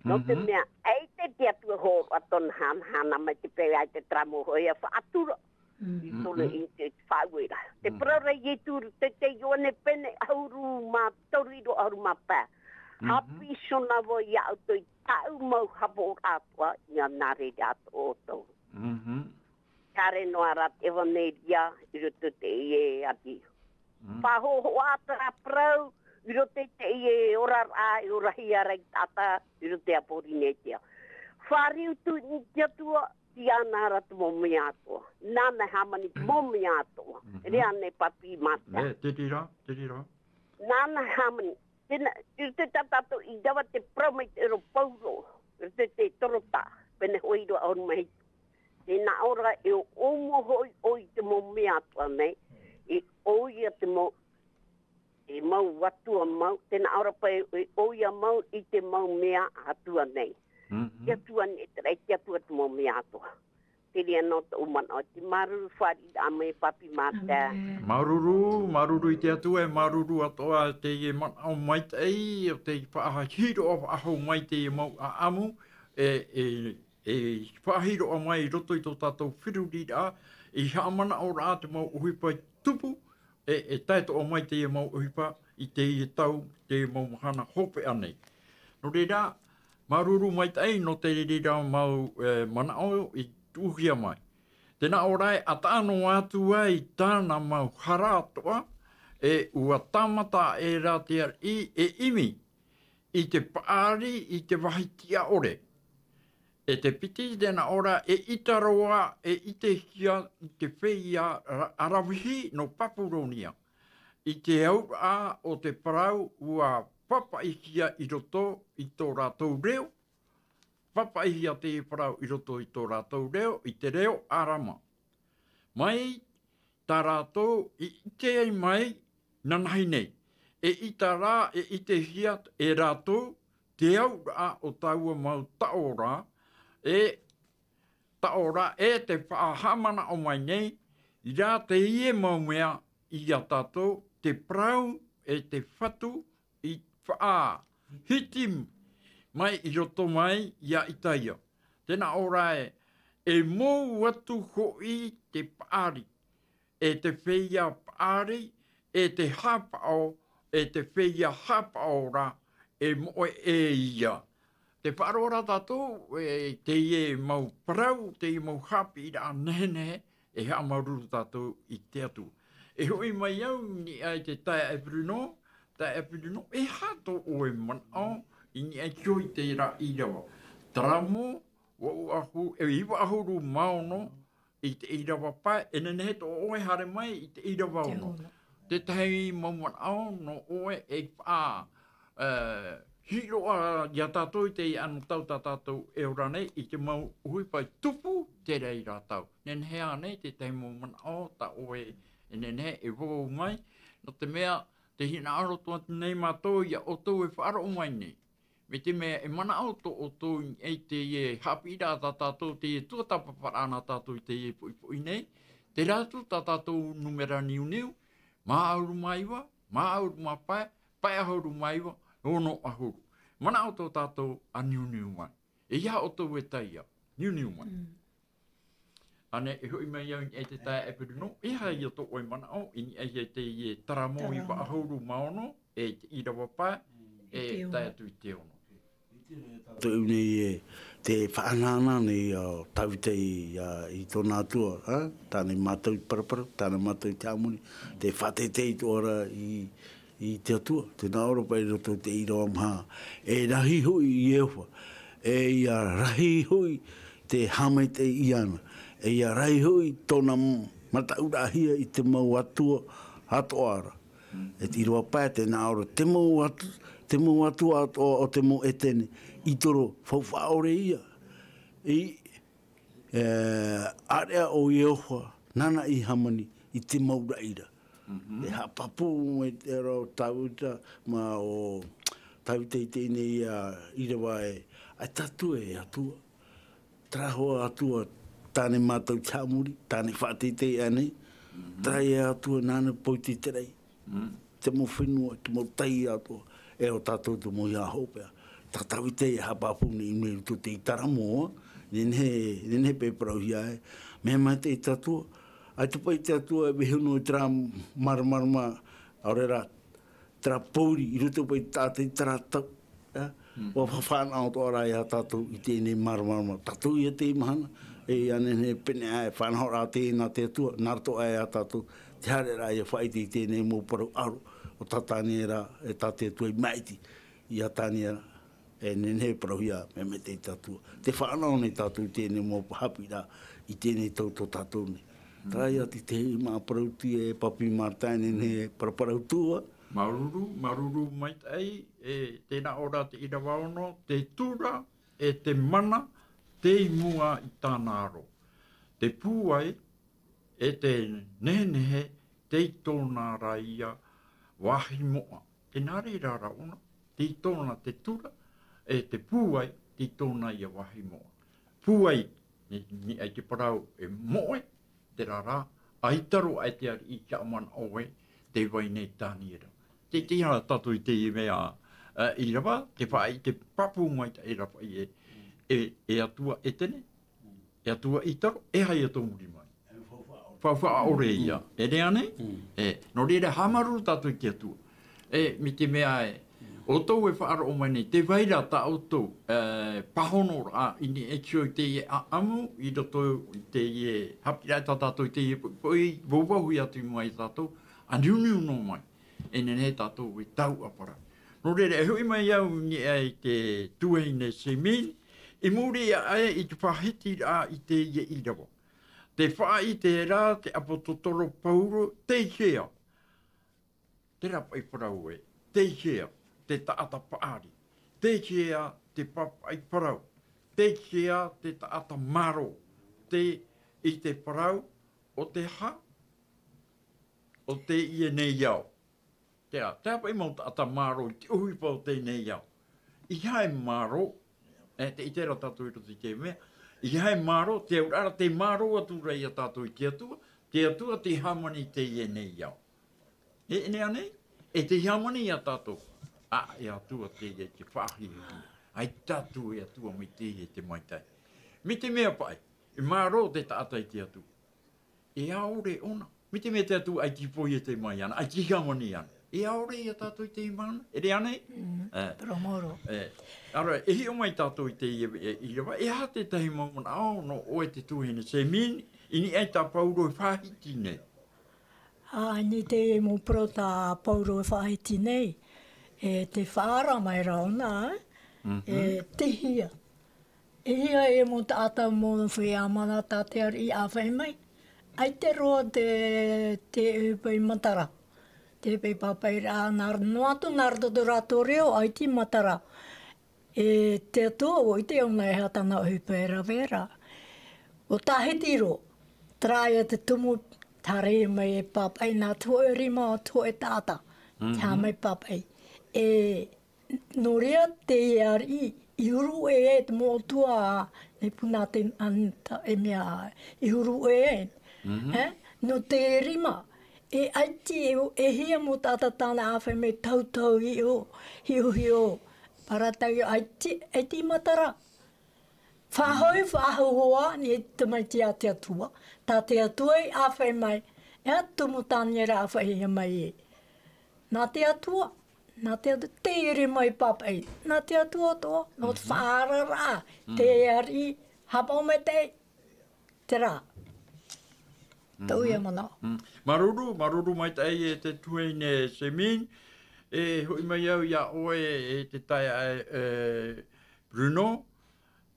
Nō te mea, ʻaita te Atua e hōroʻa tōna hanahana mai te peu ʻaita terā mau hōʻē e faʻatura. I tōna i te faʻaueraʻa. Te parau ra Ietu, te, te Ioane pene ʻahuru mā toru ʻīrava ʻahuru mā pae. Haʻapiʻi iho na vau iā ʻoutou i tāʻu mau haʻapaʻoraʻa atoʻa, ʻia nā reira atoʻa ʻoutou. Mhm. Kāre noa rā te ʻevaneria i roto i teie ati. Faʻahoʻohoʻa atu rā parau i roto i teie oraraʻa e orahia ra i te taʻata i roto i a Pōrīnetia. Fāriu atu i te Atua, tiʻa na ra te mau mea atoʻa. Nāna e hāmani te mau mea atoʻa. Reira nei Papi Mata. E, te reira, te reira. Nāna e hāmani. Tēnā, i roto i tā tātou ʻīrava te parau mai te ʻero Paulo, i roto i te Torota, pene hōʻē ʻīrava ʻahuru mā hitu. Tēnā ʻoia e ʻōmua hoʻi ʻoe i te mau mea atoʻa nei, e ʻoia te mau, e mau atua mau, tēnā ʻoia paʻi e ʻoia mau i te mau mea atoʻa nei. Te Atua nei, e te, e te Atua te mau mea atoʻa. Te reira nō tōʻu manaʻo, te māuruuru fāriʻiraʻa mai Papi Mata. Māuruuru, māuruuru i te Atua, e māuruuru atoʻa teie manaʻo maitaʻi, ʻo tei faʻahiroʻa faʻahou mai teie mau ʻaʻamu, e, e, e faʻahiroʻa mai i roto i tō tātou feruriraʻa, i haʻamanaʻoraʻa te mau ʻohipa tupu, e, e tae atoʻa mai teie mau ʻohipa i teie tau, teie mau mahana hopeʻa nei. Nō reira, māuruuru maitaʻi nō te reira mau, e, manaʻo i tuʻuhia mai. Tēnā ʻoia e ʻataʻa noa atu ai tāna mau hara atoʻa, e ʻua tāmata aʻera te ariʻi e ʻimi i te paʻari i te vāhi tiʻa ʻore. E te piti, tēnā ʻoia e ʻita roa, e ʻitehia i te feiā ra-, ʻaravihi nō Papuronia. I te auraʻa o te parau ʻua pāpaʻihia i roto i tō rātou reo, pāpaʻihia te parau i roto i tō rātou reo, i te reo ʻArama. Mai tā rātou i ʻite ai mai nanahi nei, e ʻita rā, e ʻitehia e rātou te auraʻa o taua mau taʻo ra, e taʻo ra, e te faʻahaʻamanaʻo mai nei, i rā teie mau mea i a tātou, te parau e te Fatu i faʻahiti mai i roto mai ia Itaia. Tēnā ʻoia e, e mou atu hoʻi te paʻari, e te feiā paʻari, e te hapaʻo, e te feiā hapaʻo ra, e moʻe e ia. Te faʻaroʻo ra tātou, e teie mau parau, teie mau haʻapiʻiraʻa nehenehe, e haʻamāuruuru tātou i te Atua. E hoʻi mai au i niʻa i te taeaʻe Bruno, taeaʻe Bruno, e aha tō ʻoe manaʻo i niʻa i te reira ʻīrava. Taramo, vaʻu ʻahuru, e iva ʻahuru mā ono, i te ʻīrava pae, e nehenehe tō ʻoe haere mai i te ʻīrava ono. Tētahi mau manaʻo nō ʻoe e faʻa, e, hiroʻa ia tātou i teie anotau tā tātou e ora nei i te mau ʻohipa tupu te reira tau. Nehenehe ānei tētahi mau manaʻo tā ʻoe e nehenehe e vau mai, nō te mea, tē hinaʻaro atu nei mātou ia ʻoutou e faʻaroʻo mai nei. Mai te mea e manaʻo tō ʻoutou i niʻa i teie haʻapiʻiraʻa tā tātou, teie tuatāpaparaʻa nā tātou i teie poʻipoʻi nei, terā atu tā tātou nūmera niuniu, mā ʻahuru mā iva, mā ʻahuru mā pae, pae ʻahuru mā iva, ono ʻahuru. Manaʻo tō tātou a niuniu mai. E aha ʻoutou e tae ia, niuniu mai. Ānei, e hoʻi mai au i niʻa i te taeaʻe Bruno, e aha ia tō ʻoe manaʻo i niʻa i teie Taramo iva ʻahuru mā ono, e te ʻīrava pae, e tae atu i te ono. Tōʻu nei e te faʻanahonaho nei a Tavita i, a, i tōna Atua, a, tāna mātou i paraparau, tāna mātou i te haʻamori, te faʻateitei atoʻa ra i i te Atua, tēnā ʻoia paʻi i roto i te ʻīrava maha. E rahi hoʻi Iehova, e ia rahi hoʻi te haʻamaitaʻi iāna, e ia rahi hoʻi tōna mataʻuraʻahia i te mau atua atoʻa ra. E te ʻīrava pae, tēnā ʻoia te mau atu-, te mau atua atoʻa o te mau ʻētene, i toro faufaʻa ʻore ia. I, e, ʻāreʻa ʻo Iehova, nāna i hāmani i te mau raʻi ra. E haʻapāpū mai te aro o Tavita, mā ʻo Tavita i teie nei ʻīrava e, ʻaita atu e Atua. Terā hoʻi Atua, tāna mātou i te haʻamori, tāna faʻateitei ānei. Terā e Atua nāna poiti te raʻi. Te mau fenua, te mau tai atoʻa, e ʻo tātou te mau iʻa hopeʻa. Tā Tavita e haʻapāpū nei i roto i te Taramo, nehenehe, nehenehe paʻi e parauhia ai. Mea maitaʻi te Atua, ʻaita paʻi te Atua e vaiiho noa i terā māramarama, ʻaore rā, terā pōuri, i roto paʻi i te taʻata i terā tau. ʻIa? ʻUa fa-, fānaʻo atoʻa ra ia tātou i teie nei māramarama. Tātou ia teie mahana, E ia nehenehe pēneiaʻe faʻanahoraʻa teie nā te Atua, nā roto aʻe iā tātou, te haereraʻa ʻia faʻaʻite i teie nei mau parau ʻaro, ʻo tā Taniera, e tā te Atua i māʻiti, iā Taniera, e nehenehe e parauhia, mea maitaʻi te Atua. Tē fānaʻo nei tātou i teie nei mau haʻapiʻiraʻa, i teie nei tau tō tātou nei. Terā ia te tahi mau parau atu e Papi Martin, e nehenehe e paraparau atu ā. Māuruuru, māuruuru maitaʻi, e tēnā ʻō ra te ʻīrava ono, te tura, e te mana, tei mua i tāna aro. Te pūai, e te nehenehe, tei tōna ra ia vāhi moʻa. Tē nā reira rā ʻōna, tei tōna te tura, e te pūai, tei tōna ia vāhi moʻa. Pūai, ni, ni ai te parau e moʻe, terā rā, ʻaita roa e te ariʻi i haʻamanaʻo ē, tē vai nei Taniera. Te, te aha tātou i teie mea, ā, ʻīrava, te faʻaʻite pāpū maitaʻi ra paʻi ē, e, e Atua Etene, e Atua ʻĪtaro, e aha ia tō muri mai? Faufaʻa ʻore ia. E reira nei? E, nō reira, haʻamāuruuru tātou i te Atua. E, mai te mea ē, ʻoutou e faʻaroʻo mai nei, tē vai ra tā ʻoutou, e, pāhonoraʻa i niʻa iho i teie ʻāʻamu, i roto i teie haʻapiʻiraʻa tā tātou i teie poʻipoʻi, vauvauhia atu i mua iā tātou, ʻa niuniu noa mai, e nehenehe tātou e tauʻaparau. Nō reira, e hoʻi mai au i niʻa i te tuahine Semini, i muri aʻe i te faʻahitiraʻa i teie ʻīrava. Tē faʻaʻite ra te ʻāpōsetolo Paulo, tei hea? Terā paʻi parau ē, tei hea te taʻata paʻari, tei hea te pāpaʻi parau, tei hea te taʻata mārō, te, i te parau o te aha? O teie nei ao. Terā, terā paʻi mau taʻata mārō i te ʻohipa o teie nei ao. ʻEiaha e mārō, e, tē ʻite ra tātou i roto i te mea, ʻeiaha e mārō, te auraʻa ra tē mārō atu ra iā tātou i te Atua, te Atua tei hāmani i teie nei ao. E, e nehenehe, e tei hāmani iā tātou. Ā, e Atua teie te faʻahiahia. ʻAita atu e Atua mai teie te maitaʻi. Mai te mea paʻi, e mārō te taʻata i te Atua. E ʻaore ʻōna. Mai te mea te Atua ʻaita i pohe i te mau mana, ʻaita i hāmani ana. E ʻaore iā tātou i te mau mana, e reira nei? Mm, e. Parau maoro. E, ʻaore, e hiʻo mai tātou i teie, e, ʻīrava, e aha te tahi mau manaʻo nō ʻoe te tuahine Semini, i niʻa i tā Paulo e faʻahiti nei? Ā, i niʻa i te mau parau tā Paulo e faʻahiti nei, e tē faʻaara mai ra ʻōna, e, tei hea. E hia e mau taʻata mau feiā mana tā te ariʻi i ʻāfaʻi mai. ʻAita roa te, te ʻohipa i matara. Te ʻohipa i pāpaʻi ra, nā, noa atu nā roto tō rātou reo, ʻaita i matara. E te Atua, ʻua ʻite ʻōna e aha tāna ʻohipa e rave ra. ʻUa tāhiti roa, terā ia te tumu, haere mai e pāpaʻi nā te hōʻē rima o te hōʻē taʻata. Te haere mai pāpaʻi. E, nō reira te ariʻi, i huru ʻē ai te moʻotua, nei puna te, an-, ta-, e mea, i huru ʻē ai. E, nō te rima, e ʻaita, e, e hia mau taʻata tāna ʻāfaʻi mai tautau hiʻo, hiʻohiʻo, parau tau hiʻo, ʻaita, ʻaita i matara. Faʻahoʻi, faʻahoʻi i te tamaiti a te Atua. Tā te Atua i ʻāfaʻi mai, e aha te tumu Taniera ʻāfaʻi mai ē? Nā te Atua, nā te Atua, te ʻere mai pāpaʻi. Nā te Atua atoʻa, nō te faʻaararaʻa, te ariʻi, haʻapaʻo maitaʻi, terā. Tau ia manaʻo. Māuruuru, māuruuru maitaʻi e te tuahine Semini, e hoʻi mai au iā ʻoe e te taeaʻe, e, Bruno,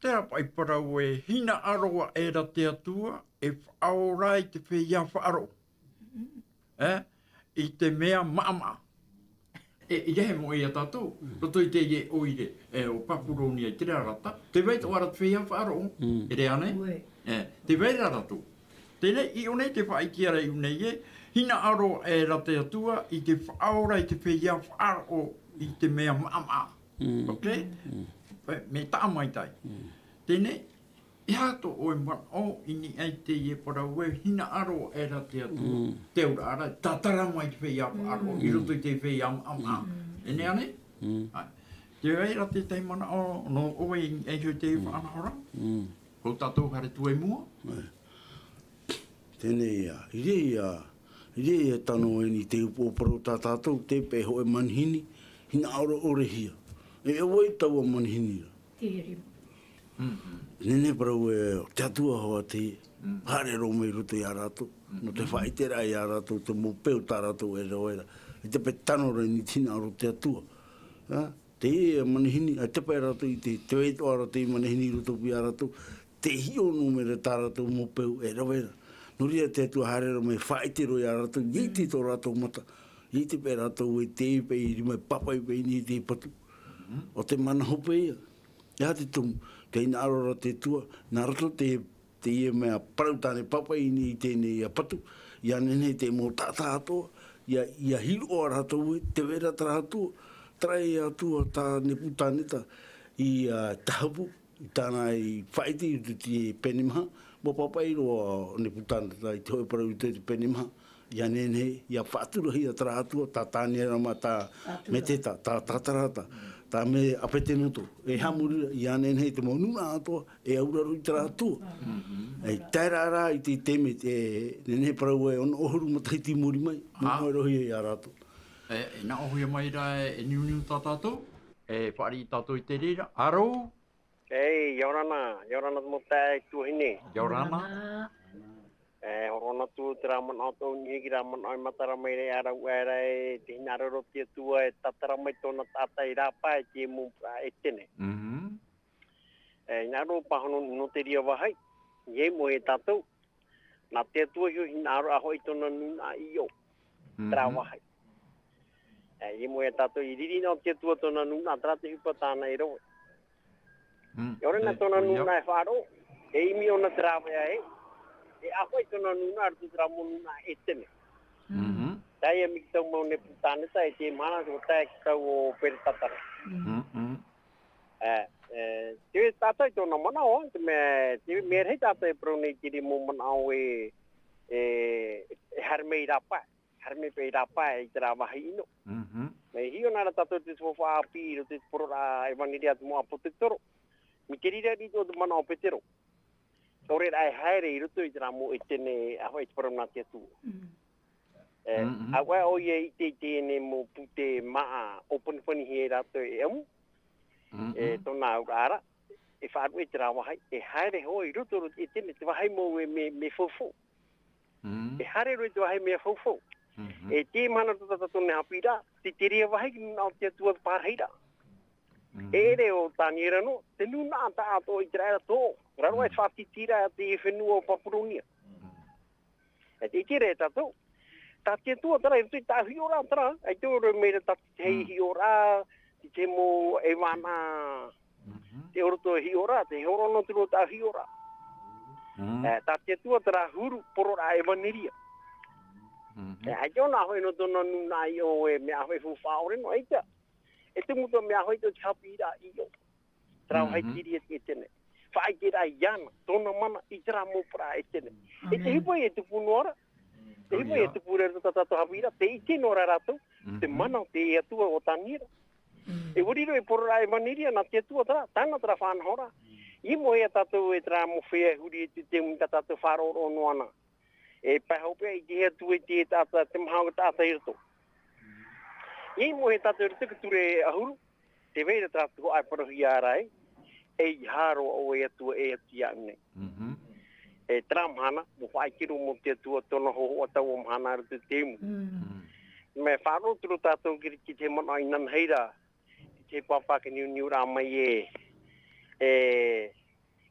terā paʻi parau e hinaʻaro aʻera te Atua, e faʻaora i te feiā faʻaroʻo. E, i te mea maʻamaʻa. E, i rehe moʻe iā tātou, roto i teie ʻoire, e, o Papuronia, i terā rata, tē vai atoʻa ra te feiā faʻaroʻo, e reira nei? E, tē vai ra rātou. Teie nei, i ʻō nei te faʻaʻite ra i ʻō nei ē, hinaʻaro aʻera te Atua, i te faʻaora i te feiā faʻaroʻo, i te mea maʻamaʻa. Ok? E, mea taʻa maitaʻi. Teie nei, e aha tō ʻoe manaʻo i niʻa i teie parau e hinaʻaro aʻera te Atua, te auraʻa ra, tātara mai te feiā faʻaroʻo, i roto i te feiā maʻamaʻa. E nehenehe? ʻAe. Tē vai ra te tahi manaʻo nō ʻoe i niʻa iho i te faʻanahoraʻa? Hou tātou haere atu i mua. Teie nei ia, i reira ia, i reira ia tano e ni te upoʻo parau tā tātou, te peʻe hōʻē manihini, hinaʻaro ʻorehia. E ʻo vai taua manihini ra? Te rima. Nehenehe parau e, te Atua hoʻi te haere roa mai i roto iā rātou. Nō te faʻaʻiteraʻa iā rātou, te mau peu tā rātou e rave ra. I te pae tano ra i niʻa i te hinaʻaro o te Atua. Ā, teie manihini, ʻaita paʻi rātou i te, te vai atoʻa ra teie manihini i roto pū iā rātou, tē hiʻo noa mai ra tā rātou mau peu e rave ra. Nō reira te Atua haere ra mai faʻaʻite roa iā rātou, ʻia ʻite tō rātou mata, ʻia ʻite paʻi rātou e teie paʻi rima e pāpaʻi paʻi nei te patu. ʻO te mana hope ia. E aha te tumu, tē hinaʻaro ra te Atua, nā roto te, teie mea parau tāne pāpaʻi nei i teie nei patu, ʻia nehenehe te mau taʻata atoʻa, ʻia, ʻia hiroʻa rātou ē, tē vai ra terā Atua, terā e Atua tā Nepukaneta i, ā, tahapu, i tāna i faʻaʻite i te pene maha, ʻua pāpaʻi roa Nepukaneta i te hōʻē parau i te pene maha, ʻia nehenehe, ʻia faʻaturahia terā Atua, tā Taniera mā tā Meteta, tā, tā Tatarahata, tā me Apeteneto, e haʻamori ra, ʻia nehenehe te mau nūnaʻa atoʻa, e auraro i terā Atua. E tae ra rā i te taime, e nehenehe parau e ono ʻahuru matahiti i muri mai, nō rohi iā rātou. E, e nā ʻōhie mai ra e, e niuniu tā tātou, e fāriʻi tātou i te reira. Aro? Ei, ʻia ora na, ʻia ora na te mau taeaʻe tuahine. ʻIa ora na. E, horo na atu terā manaʻo tōʻu niʻa i terā manaʻo e matara mai ra e ʻāraʻuaʻe ra e te hinaʻaro o te Atua e tatara mai tōna taʻata i rāpae i te mau, ā, Etene. E, hinaʻaro pāhono nō te reira vāhi, ʻia moʻe tātou, nā te Atua iho hinaʻaro ʻāfaʻi tōna nūnaʻa i ʻō. Terā vāhi. E, ʻia moʻe tātou, i riri na o te Atua tōna nūnaʻa, terā te ʻohipa tāna e rave. E ʻore na tōna nūnaʻa e faʻaroʻo, e ʻimi ʻōna te rāveʻa ē, e ʻāfaʻi tōna nūnaʻa i roto i terā mau nūnaʻa Etene. Tae ia mai i te tau mau Nepukaneta, e te mahana, ʻua tae i te tau o Peretatara. E, e, te taʻata i tōna manaʻo, te mea, te mea rahi taʻata e parau nei i te mau manaʻo e, e, e haere mai i rāpae. Haere mai paʻi i rāpae i terā vāhi ʻino. Mea hiʻo na ra tātou te faufaʻa ʻāpī i roto i te poroʻraʻa ʻevaneria a te mau ʻāpotetoro. Mai te reira i roto i te manaʻo o Petero. ʻOre rā e haere i roto i terā mau Etene, ʻāfaʻi te parau nā te Atua. E, auaʻe ʻoia i ʻite i teie nei mau pūtē māʻa ʻōpanipani hia e rātou e ʻamu. E tōna auraʻa ra, e faʻaruʻe terā vāhi, e haere hoʻi i roto i te Etene, te vāhi mau e mea, mea faufau. E haere roa i te vāhi mea faufau. E te mahana tō tātou nei haʻapiʻiraʻa, te, te reira vāhi nā te Atua te pārahiraʻa. E ʻere ʻo Taniera noa, te nūnaʻa taʻatoʻa o ʻĪteraʻera tō, raro aʻe te faʻatītīraʻa i te fenua o Papuronia. E te ʻite ra e tātou, tā te Atua terā, i roto i tā hiʻoraʻa terā, ʻaita e ʻore mai ra tā te hei hiʻoraʻa, te, te mau ʻevana, te ʻoroto hiʻoraʻa, te horo nō te roto tā hiʻoraʻa. E, tā te Atua terā huru, poroʻraʻa ʻevaneria. E, ʻaita ʻōna ʻāfaʻi nō tōna nūnaʻa i ʻō e mea ʻāfaʻi faufaʻa ʻore noa ʻaita. E te mau mea ʻāfaʻi tō te haʻapiʻiraʻa i ʻō. Terā vāhi i te reira e Etene. Faʻaʻiteraʻa iāna, tōna mana i terā mau parau Etene. E te ʻohipa e tupu noa ra. Te ʻohipa e tupu ra i roto tā tātou haʻapiʻiraʻa, tē ʻite noa ra rātou, te mana o te Atua o Taniera. E ʻua riro ei poroʻraʻa ʻevaneria nā te Atua terā, tāna terā faʻanahoraʻa. ʻIa moʻe tātou e terā mau feiā huri e te, te, tā tātou faʻaroʻoroʻo noa na. E pae hopeʻa i te Atua i te taʻata, te maha o te taʻata i roto. ʻIa moʻe tātou i roto i te ture ʻahuru, tē vai ra terā tuhaʻa e parauhia ra ē, ʻeiaha roa ʻoe Atua e atu iāʻu nei. E terā mahana, ʻua faʻaʻite roa mau te Atua tōna hōhoʻa taua mahana i roto i te imu. Mea faʻaroʻo atu ra tātou ki, ki te manaʻo inanahi ra, i te pāpā ka niuniu ra mai e, e,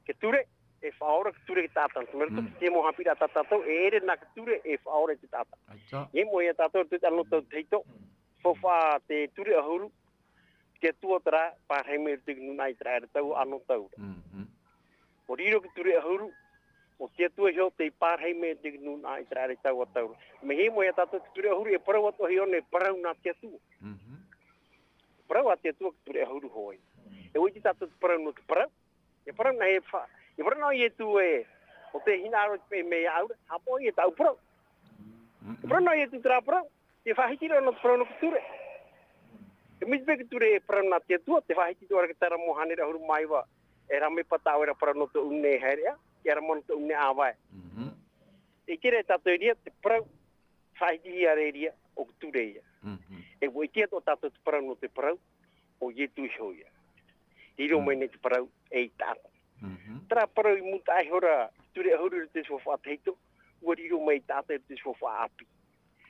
ka ture, e faʻaora ka ture i te taʻata. Te mea roto i te mau haʻapiʻiraʻa tā tātou, e ʻere na ka ture, e faʻaora i te taʻata. ʻIa moʻe tātou i te anotau tahito, faufaʻa te ture ʻahuru, te Atua terā, pārahi mai i roto i te nūnaʻa ʻĪteraʻera taua anotau ra. ʻUa riro te ture ʻahuru, ʻo te Atua iho tei pārahi mai i roto i te nūnaʻa ʻĪteraʻera taua tau ra. Mea hiʻo mai tātou te ture ʻahuru, e parau atoʻa hia ʻōna e parau nā te Atua. Parau a te Atua te ture ʻahuru hoʻi. E ʻua ʻite tātou te parau nō te parau. E parau na e fa-, e parau na ʻo Ietu e, ʻo tē hinaʻaro i te paʻi mea iāʻu ra, haʻapaʻo ïa tāʻu parau. E parau na ʻo Ietu terā parau, tē faʻahiti ra ʻōna te parau nō te ture. E mai te pae te ture e parau nā te Atua, tē faʻahiti atoʻa ra i te Talamō hānere ʻahuru mā iva, e rave paʻi tāʻu ra parau nō tōʻu nei haereʻa, e rave nō tōʻu nei ʻāvae. E ʻite ra tātou i reira, te parau, faʻahitihia ra e reira, ʻo te ture ïa. E ʻua ʻite atoʻa tātou te parau nō te parau, ʻo Ietu iho ïa. Riro mai nei te parau, ei taʻata. Mhm. Terā parau i mūtaʻa iho ra, ture ʻahuru i roto i te tuhaʻa faʻatahito, ʻua riro mai taʻata i roto i te tuhaʻa faʻaʻāpī.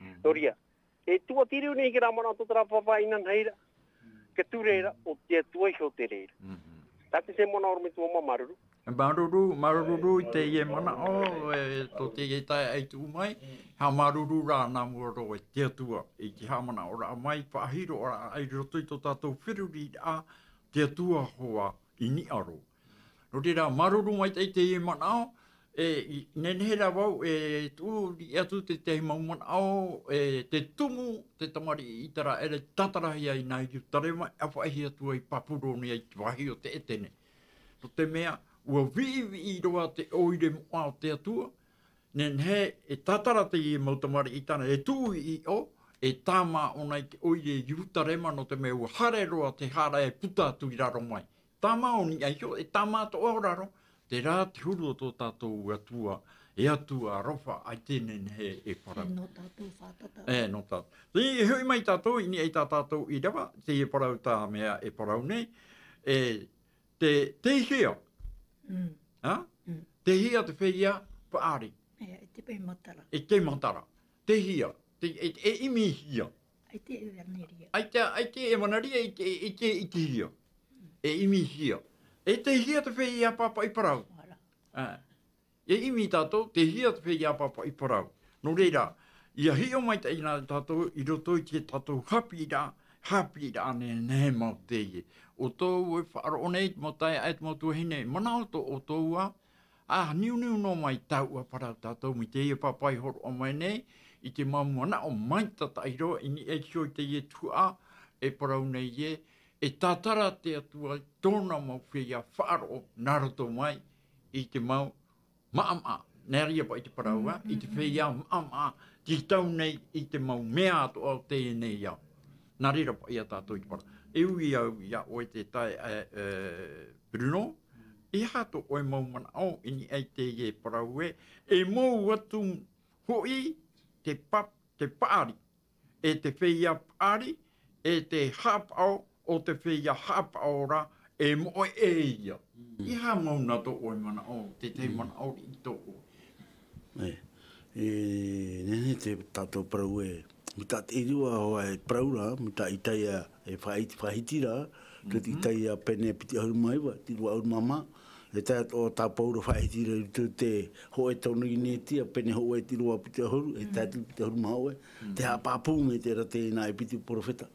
Mhm. Nō reira, e tuʻatiri nei i terā manaʻo tō terā pāpā inanahi ra, ka ture ra, ʻo te Atua iho te reira. Mhm. Tā te tahi manaʻo ʻorometua mā, māuruuru. Māuruuru, māuruuru i teie manaʻo, e, tō teie taeaʻe i tuʻu mai, haʻamāuruuru rā nā mua roa i te Atua, i te haʻamanaʻoraʻa mai, faʻahiroraʻa i roto i tō tātou feruriraʻa, te Atua hoʻi i niʻa roa. Nō reira, māuruuru maitaʻi i teie manaʻo, e, i, nehenehe rā vau, e, tuʻu riʻi atu te tahi mau manaʻo, e, te tumu, te tamariʻi ʻĪteraʻera i tātarahia i nā Ierutarema, e faʻaʻite atu ai i Papuronia i te vāhi o te ʻētene. Nō te mea, ʻua viʻiviʻi roa te ʻoire moʻa o te Atua, nehenehe e tātara teie mau tamariʻi tāna, e tuʻu i ʻō, e tāmā ʻōna i te ʻoire i Ierutarema, nō te mea ʻua haere roa te hara e puta atu i raro mai. Tāmā ʻōna i ʻō, e tāmā atoʻa ʻō raro, terā te huru o tō tātou Atua, e Atua aroha, ʻaita e nehenehe e parau. E nō tātou fātata. E nō tātou. Tē hoʻi mai tātou, i niʻa i tā tātou ʻīrava, teie parau tā mea e parau nei, e te, tei hea. Mm. Ha? Mm. Tei hea te feiā paʻari. E, e te pae matara. E te matara. Tei hea. Te, e, e ʻimi hea. ʻAita e ʻevaneria. ʻAita, ʻaita e ʻevaneria, ʻaita, ʻaita, ʻaita hea. E ʻimi hea. E tei hea te feiā pāpaʻi parau. Voilà. Ah. E ʻimi tātou, tei hea te feiā pāpaʻi parau. Nō reira, ʻia hiʻo maitaʻi na tātou i roto i te tātou haʻapiʻiraʻa, haʻapiʻiraʻa nehenehe mau teie. ʻO tō ʻoe e faʻaroʻo nei, te mau taeaʻe, te mau tuahine, manaʻo atoʻa ʻoutou ā, ʻa niuniu noa mai taua parau tātou, mai teie pāpaʻi hōroʻa mai nei, i te mau manaʻo maitataʻi roa, i niʻa iho i teie tuhaʻa, e parau nei ē, e tātara te Atua i tōna mau feiā faʻaroʻo, nā roto mai i te mau maʻamaʻa, nā reira paʻi te parau ā, i te feiā maʻamaʻa, tītau nei i te mau mea atoʻa o teie nei ao. Nā reira paʻi ia tātou i te parau. E ui au iā ʻoe te taeaʻe, e, e, Bruno, e aha tō ʻoe mau manaʻo i niʻa i teie parau ē, e mou atu hoʻi te pa-, te paʻari, e te feiā paʻari, e te haʻapaʻo o te feiā haʻapaʻo ra, e moʻe ʻē ia. Mm. E aha mau nā tō ʻoe manaʻo, te tahi manaʻo riʻi tō ʻoe. E, e, nehenehe te tātou parau ē, mai tā te ʻīrava hoʻi e parau ra, mai tā Itaia e faʻaʻite, faʻaʻite ra, te Itaia pene piti ʻahuru mā iva, te rua ʻahuru mā maha, e tae atoʻa tā Pauro faʻaʻite ra i roto i te hōʻē Teutoronōmio, pene hōʻē te rua piti ʻahuru, e tae atu piti ʻahuru mā hōʻē, te haʻapāpū mai terā tē nā ʻō i te perofeta.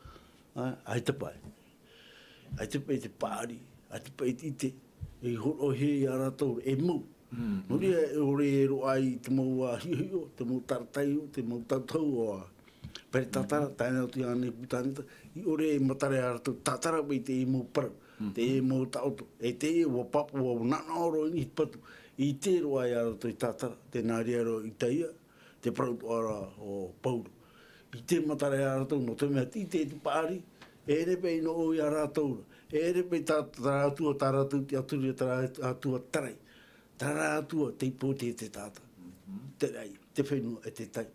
ʻA, ʻaita paʻi. ʻAita paʻi te paʻari, ʻaita paʻi te ʻite, e hōroʻahia ia rātou, e mau. Mm. Nō reira, e ʻore e roaʻa i te mau, ā, hiʻohiʻo, te mau tāraʻa hiʻo, te mau tautau, ā, peretata, tae noa atu i ʻō nei i Putaneta, i ʻore e matara ia rātou tātara paʻi te mau parau, te mau taʻoto, e te ʻua pāpū, ʻua nanaʻo roa i niʻa i te patu, i te roaʻa ia rātou i tātara, tē nā reira roa Itaia, te parau atoʻa ra o Pauro. I te matara ia rātou, nō te mea te ʻite i te paʻari, e ʻere paʻi nō ʻō ia rātou ra, e ʻere paʻi tā, tā rātou, tā rātou tiʻaturi, tā rātou tarai. Terā Atua tei pōti i te taʻata. Mhm. Te raʻi, te fenua, e te tai.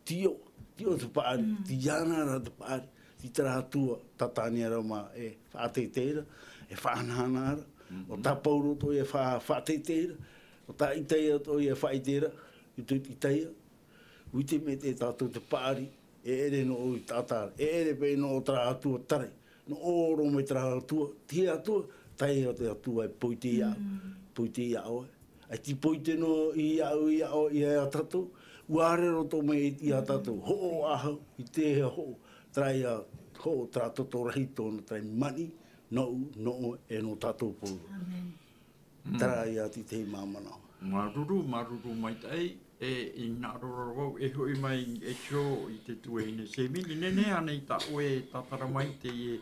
Tiʻo, tiʻo te paʻari, tiʻa na ra te paʻari, tei terā Atua, Tātane ra mā, e faʻateitei ra, e faʻahanahana ra. Mhm. ʻO tā Pauro atoʻa e fa-, faʻateitei ra, ʻo tā Itaia atoʻa e faʻaʻite ra, i te Itaia. ʻUa ʻite maitaʻi tātou te paʻari, e ʻere nō ʻō i te taʻata ra, e ʻere paʻi nō ʻō terā Atua tarai. Nō ʻō roa mai terā Atua, te Atua, tae atu te Atua e poiti iā, poiti iā ʻoe. ʻAita i poiti noa iā ʻoe, iā ʻoe, iā tātou, ʻua ʻāreʻa roa mai iā tātou, hoʻo ā hoʻi, i te hoʻo, terā ia hoʻo, terā toto rahi tōna tarai mani, nōʻu, nō ʻoe, e nō tātou pauroa. ʻĀmene. Mm. Terā ia te tahi mau manaʻo. Māuruuru, māuruuru maitaʻi, e, i hinaʻaro ra vau, e hoʻi mai e tō, i te tuahine Semini, nehenehe ānei tā ʻoe e tātara mai teie,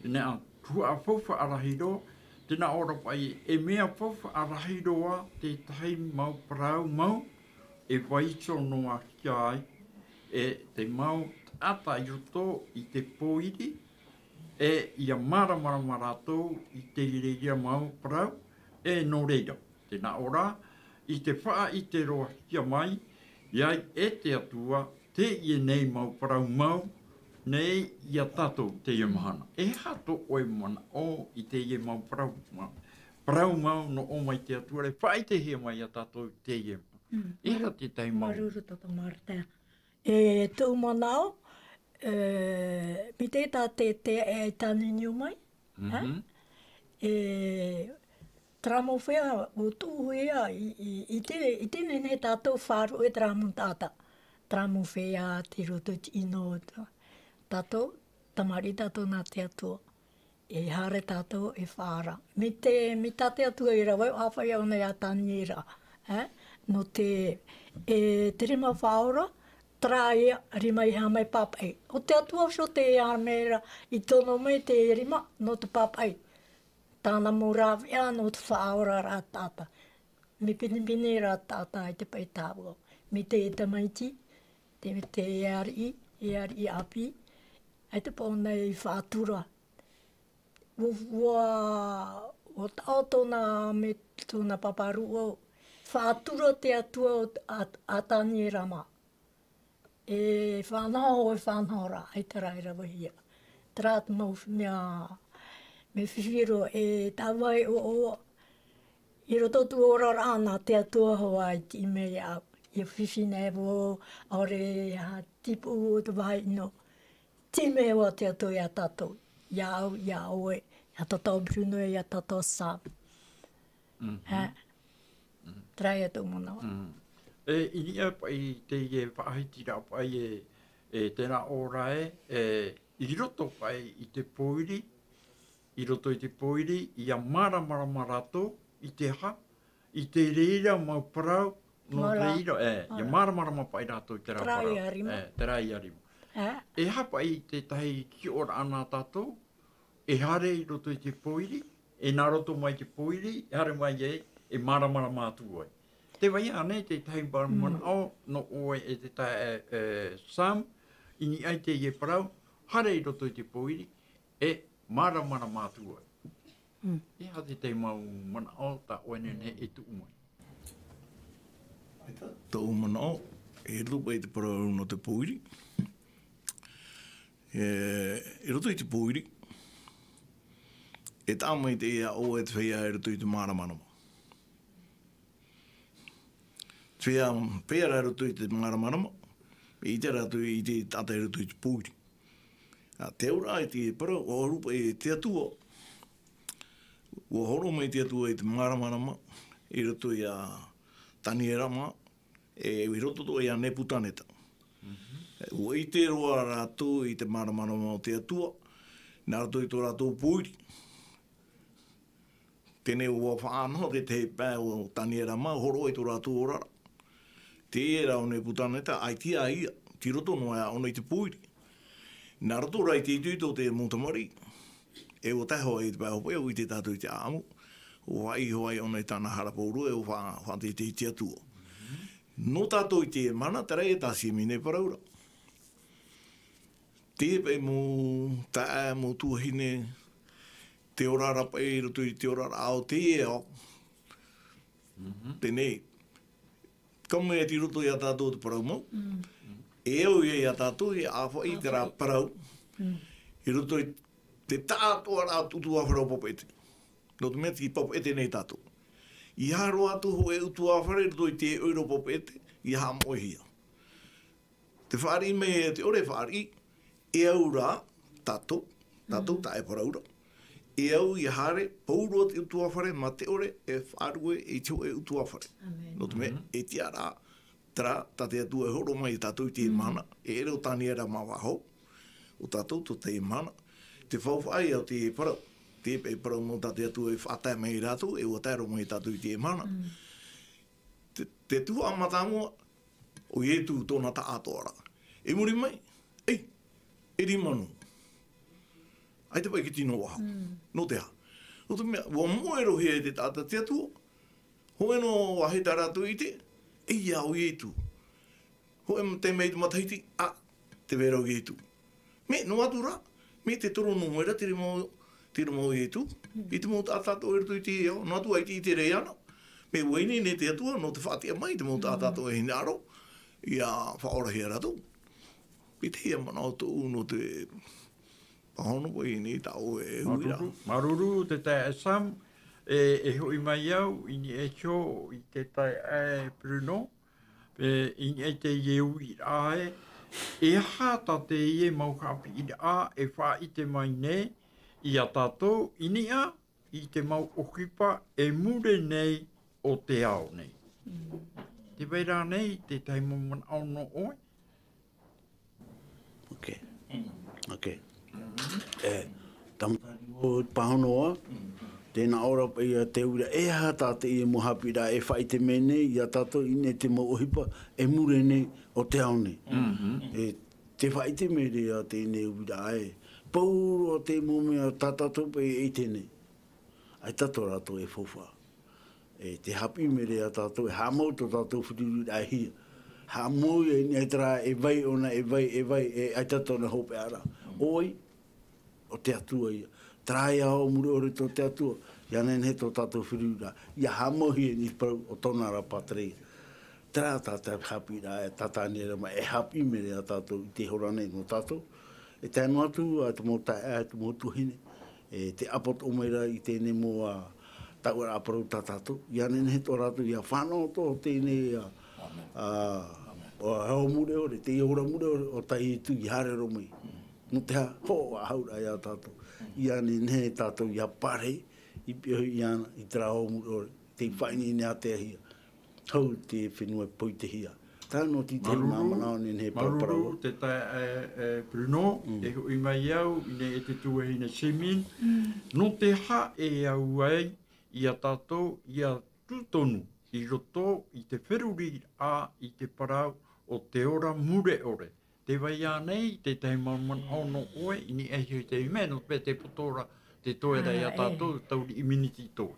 nā, tuhaʻa faufaʻa rahi roa, tē nā ʻō ra paʻi, e mea faufaʻa rahi roa, te tahi mau parau mau, e vaiiho noa hia ai, e te mau taʻata i roto i te pōiri, e ʻia māramarama rātou i te reira mau parau, e nō reira, tē nā ʻō ra, i te faʻaʻite roa hia mai, i ai e te Atua, teie nei mau parau mau, nei iā tātou teie mahana. E aha tō ʻoe manaʻo i teie mau parau mau? parau mau nō ʻō mai te Atua, e faʻaʻitehia mai iā tātou i teie. Mm. E aha te tahi mau? Māuruuru tatou Marta. E tōʻu manaʻo, e, mai te tā te, te, e tāniniu mai, ha? Mhm. E, terā mau feiā, ʻo tuʻu ia, i, i, i te, i te nehenehe tātou faʻaruʻe terā mau taʻata. Terā mau feiā, tei roto i te ʻino, tā-, tātou, tamariʻi tātou nā te Atua. E haere tātou e faʻaara. Mai te, mai tā te Atua i rave, ʻāfaʻi ʻōna iā Taniera, e? Nō te, e, te rima faʻaora, terā ia, rima i haʻamau pāpaʻi. ʻO te Atua iho tē haere mai ra, i tono mai te rima, nō te pāpaʻi. Tāna mau rāveʻa, nō te faʻaora ra taʻata. Mea pinepine ra taʻata i te paʻi tāua. Mai te tamaiti, te, te ariʻi, e ariʻi ʻāpī, ʻaita paʻi ʻōna i faʻatura. Ua, ua, ua taʻo tōna, mai tōna pāpā rūʻau, faʻatura te Atua o, a, a Taniera mā. E fānaʻo, e fānaʻo ra, ʻaita rā e ravehia. Terā te mau mea, mea fifi roa, e tāua e ʻoaʻoa. I roto tōʻu oraraʻa nā te Atua hoʻi i tiʻi mai iāʻu. ʻIa fifi nei vau, ʻaore e aha te pū o te vāhi ʻino. Tiʻi mai hoʻi te Atua iā tātou. Iāʻu, iā ʻoe, iā tātou Bruno, iā tātou Sam. Mhm. Ha? Mhm. Terā ia tōʻu manaʻo. Mhm. E, i niʻa paʻi teie faʻahitiraʻa paʻi e, e terā ʻōraʻa e, e, i roto paʻi i te pōiri, i roto i te pōiri, ʻia māramarama rātou, i te aha, i te reira mau parau, nō Mola. Reira, e, ʻia Mola. Māramarama paʻi rātou i terā Terā parau. Ia rima. E, terā ia rima. E? E aha paʻi te tahi hiʻoraʻa nā tātou, e haere i roto i te pōiri, e nā roto mai te pōiri, e haere mai ai, e māramarama atu ai. Tē vai ānei te tahi mau Mm. manaʻo, nō ʻoe e te tae, e, e, Sam, i niʻa i teie parau, haere i roto i te pōiri, e māramarama atu ai. Mm. E aha te tahi mau manaʻo tā ʻoe e nehenehe e tuʻu mai? ʻAita, tōʻu manaʻo, e tupu i te parau nō te pōiri. E, i roto i te pōiri, e taʻa maitaʻi iā ʻoe te feiā i roto i te māramarama. Te feiā, feiā rā i roto i te māramarama, e ʻite rātou i te taʻata i roto i te pōiri. A te auraʻa i te parau, ʻua hōroʻa paʻi te Atua, ʻua hōroʻa mai te Atua i te māramarama, i roto iā Taniera mā, e, i roto atoʻa iā Nepukaneta. Mhm. ʻUa ʻite roa rātou i te māramarama o te Atua, nā roto i tō rātou pōiri. Teie nei ʻua faʻanaho te tahi pae o Taniera mā, hōroʻa i tō rātou oraraʻa. Terā ʻo Nepukaneta, ʻaita ia, tei roto noa iāna i te pōiri. Nā roto rā i te itoito o te mau tamariʻi, e ʻua tae hoʻi i te pae hopeʻa, ʻua ʻite tātou i te ʻāʻamu, ʻua faʻaʻite hoʻi ʻōna i tāna hara pauroa, e ʻua fa-, faʻateitei i te Atua. Nō tātou i teie mahana, terā ia tā Simeone e parau ra. Te paʻi mau taeaʻe, mau tuahine, te oraraʻa paʻi i roto i te oraraʻa o teie ao. Mhm. Teie nei, ka mea tei roto iā tātou te parau mau. Mm. E au ia iā tātou, e ʻāfaʻi terā Āfaʻi. parau. Mm. I roto i te taʻatoʻaraʻa o te ʻutuāfare o Papeʻete. Nō te mea tei Papeʻete nei tātou. ʻEiaha roa atu hōʻē ʻutuāfare i roto i te ʻoire o Papeʻete, ʻia haʻamoʻehia. Te fāriʻi mai e te ʻore fāriʻi, e au rā, tātou, tātou Mm. taʻa e parau ra. E au ʻia haere, pauroa te ʻutuāfare, mā te ʻore, e faʻarue i te hōʻē ʻutuāfare. Amen. Nō te mea, Mhm. e tiʻa rā, terā, tā te Atua e hōroʻa mai iā tātou i teie Mm. mahana, e ʻere ʻo Taniera mā vau, ʻo tātou tō teie mahana, te faufaʻa ia o te parau, te paʻi parau mau tā te Atua e faʻatae mai iā rātou, e ʻua tae roa mai iā tātou i teie mahana. Mm. Te, te tuhaʻa mātāmua, ʻo Ietu tōna taʻatoʻaraʻa. I muri mai, ei, e rima noa. ʻAita paʻi te tino ʻaho. Mm. Nō te aha? Nō te mea, ʻua moʻe roa hia e te taʻata te Atua. Hōʻē noa vāhi tā rātou i ʻite, ʻeiaha ʻo Ietu. Hōʻē taime i te matahiti, ā, tē vai ra ʻo Ietu. Mea, noa atu rā, mea tē toro noa mai ra te rima, te rima o Ietu, Mm. i te mau taʻata atoʻa i roto i te ao, noa atu ʻaita i ʻite ra iāna. Mea ʻua ineine te Atua, nō te faʻatiʻa mai i te mau taʻata Mm. atoʻa e hinaʻaro, ʻia faʻaorahia rātou. Pēteia manaʻo tōʻu nō te pāhono paʻi nei tā ʻoe e uiraʻa. Māuruuru, māuruuru te taeaʻe Sam, E, e hoʻi mai au, i niʻa iho i te taeaʻe Bruno, e, i niʻa i teie uiraʻa ē, e aha tā teie mau haʻapiʻiraʻa e faʻaʻite mai nei, ia tātou, i niʻa i te mau ʻohipa e mure nei o te ao nei. Tē vai ra nei te tahi mau manaʻo nō ʻoe? Ok. Ok. E, tamaʻi pāhono ā, tēnā ʻō ra paʻi ia te uiraʻa, e aha tā teie mau haʻapiʻiraʻa e faʻaʻite mai nei, ia tātou i niʻa i te mau ʻohipa e mure nei o te ao nei. E, tē faʻaʻite mai ra ia teie uiraʻa ē, pauroa te mau mea tā tātou paʻi e ʻite nei. ʻAita tō rātou e faufaʻa. E, tē haʻapiʻi mai ra ia tātou, e haʻamau tō tātou feruriraʻahia. Haʻamau ia i niʻa i terā e vai ʻōna, e vai, e vai, e ʻaita tōna hopeʻa ra. ʻO vai? ʻO te Atua ia. Terā ia ʻō mure ʻore tō te Atua. Ia nehenehe tō tātou feruriraʻa. Ia haʻamauhia i niʻa i te parau o tōna ra pātireia. Terā tā te haʻapiʻiraʻa e tātani ra mai, e haʻapiʻi mai ra ia tātou i te hora nei nō tātou. E tae noa atu, ā, te mau taeaʻe, te mau tuahine. E, tē ʻāpō atoʻa mai ra i teie mau, ā, taʻuaraʻa parau tā tātou. Ia nehenehe tō rātou ia fānaʻo atoʻa teie, ā, ā, ʻō mure ʻore, teie ora mure ʻore, ʻo tā Ietu i haere roa mai. Nō te aha, hoʻo faʻahou ra ia tātou. Ia nehenehe tātou ia pārahi, i piʻo iāna, i terā ʻō mure ʻore, tei faʻaineine ātea hia. Hau te fenua e poitehia. Tae noa atu i te mau manaʻo nehenehe e paraparau. Māuruuru, te taeaʻe, e, Bruno, e hoʻi mai au, i niʻa i te tuahine Semin. Nō te aha e au ai, ia tātou, ia tū tonu, i roto, i te feruriraʻa, i te parau, o te ora mure ʻore. Tē vai ānei, te tahi mau manaʻo nō ʻoe, i niʻa iho i te mea, nō te mea tē poto ra, te toe ra ia tātou, tau riʻi miniti toe.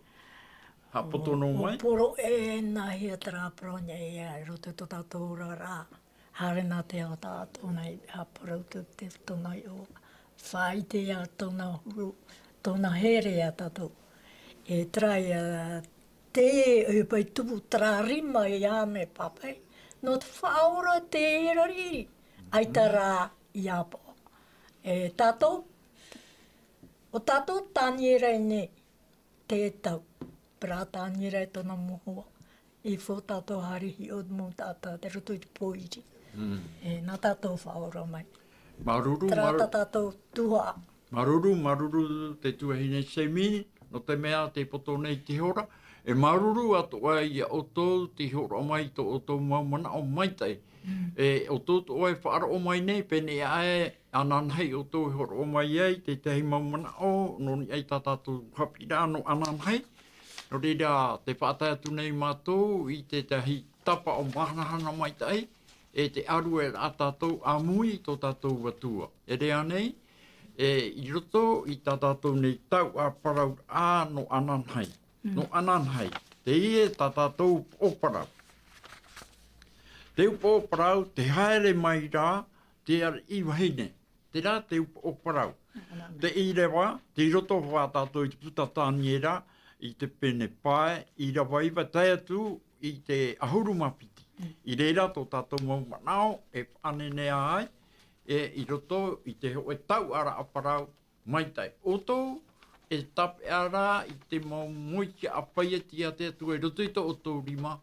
Haʻapoto noa mai. ʻO poro e nā hea terā parau nei ia, i roto i tō tātou oraraʻa. Haere nā te ao tātou nei, haʻaparau atu te tōna iʻoa. Faʻaʻite ia tōna huru, tōna here ia tātou. E terā ia, te, e pai tupu terā rima ia me papai. Nō te faʻaora te rari, ʻaita rā ia pō. E tātou, ʻo tātou Taniera nei, te tau. Parau Taniera e tōna mau hoa. I fō tātou haere hiʻo mau taʻata, te roto i te pōiri. E, nā tātou faʻaora mai. Māuruuru, terā māuruuru. Tā tātou tuhaʻa. Māuruuru, māuruuru te tuahine Semin, nō te mea tē poto nei te hora. E māuruuru atoʻa ia ʻoutou, tei hōroʻa mai tō ʻoutou mau manaʻo maitaʻi. E, ʻoutou atoʻa e faʻaroʻo mai nei, pēnei aʻe, ananahi ʻoutou e hōroʻa mai ai, te tahi mau manaʻo, nō niʻa i tā tātou haʻapiʻiraʻa nō ananahi. Nō reira, tē faʻatae atu nei mātou i te tahi tapa ʻo māhanahana maitaʻi, e te ʻārueraʻa tātou āmui i tō tātou Atua. E rā nei, e, i roto i tā tātou nei tau ā parau ā nō ananahi. Nō ananahi, teie tā tātou poʻo parau. Te poʻo parau, tē haere mai ra te ariʻi vahine. Terā te poʻo parau. Te ʻīrava, tei roto hoʻi tātou i te puta Taniera, i te pene pae, ʻīrava iva tae atu i te ʻahuru mā piti. I reira tō tātou mau manaʻo e faʻanenea ai, e i roto i te hōʻē tauʻaraʻa parau maitaʻi. ʻOutou e tāpeʻa ra i te mau moiʻa ʻāpī a te Atua i roto i tō ʻoutou rima,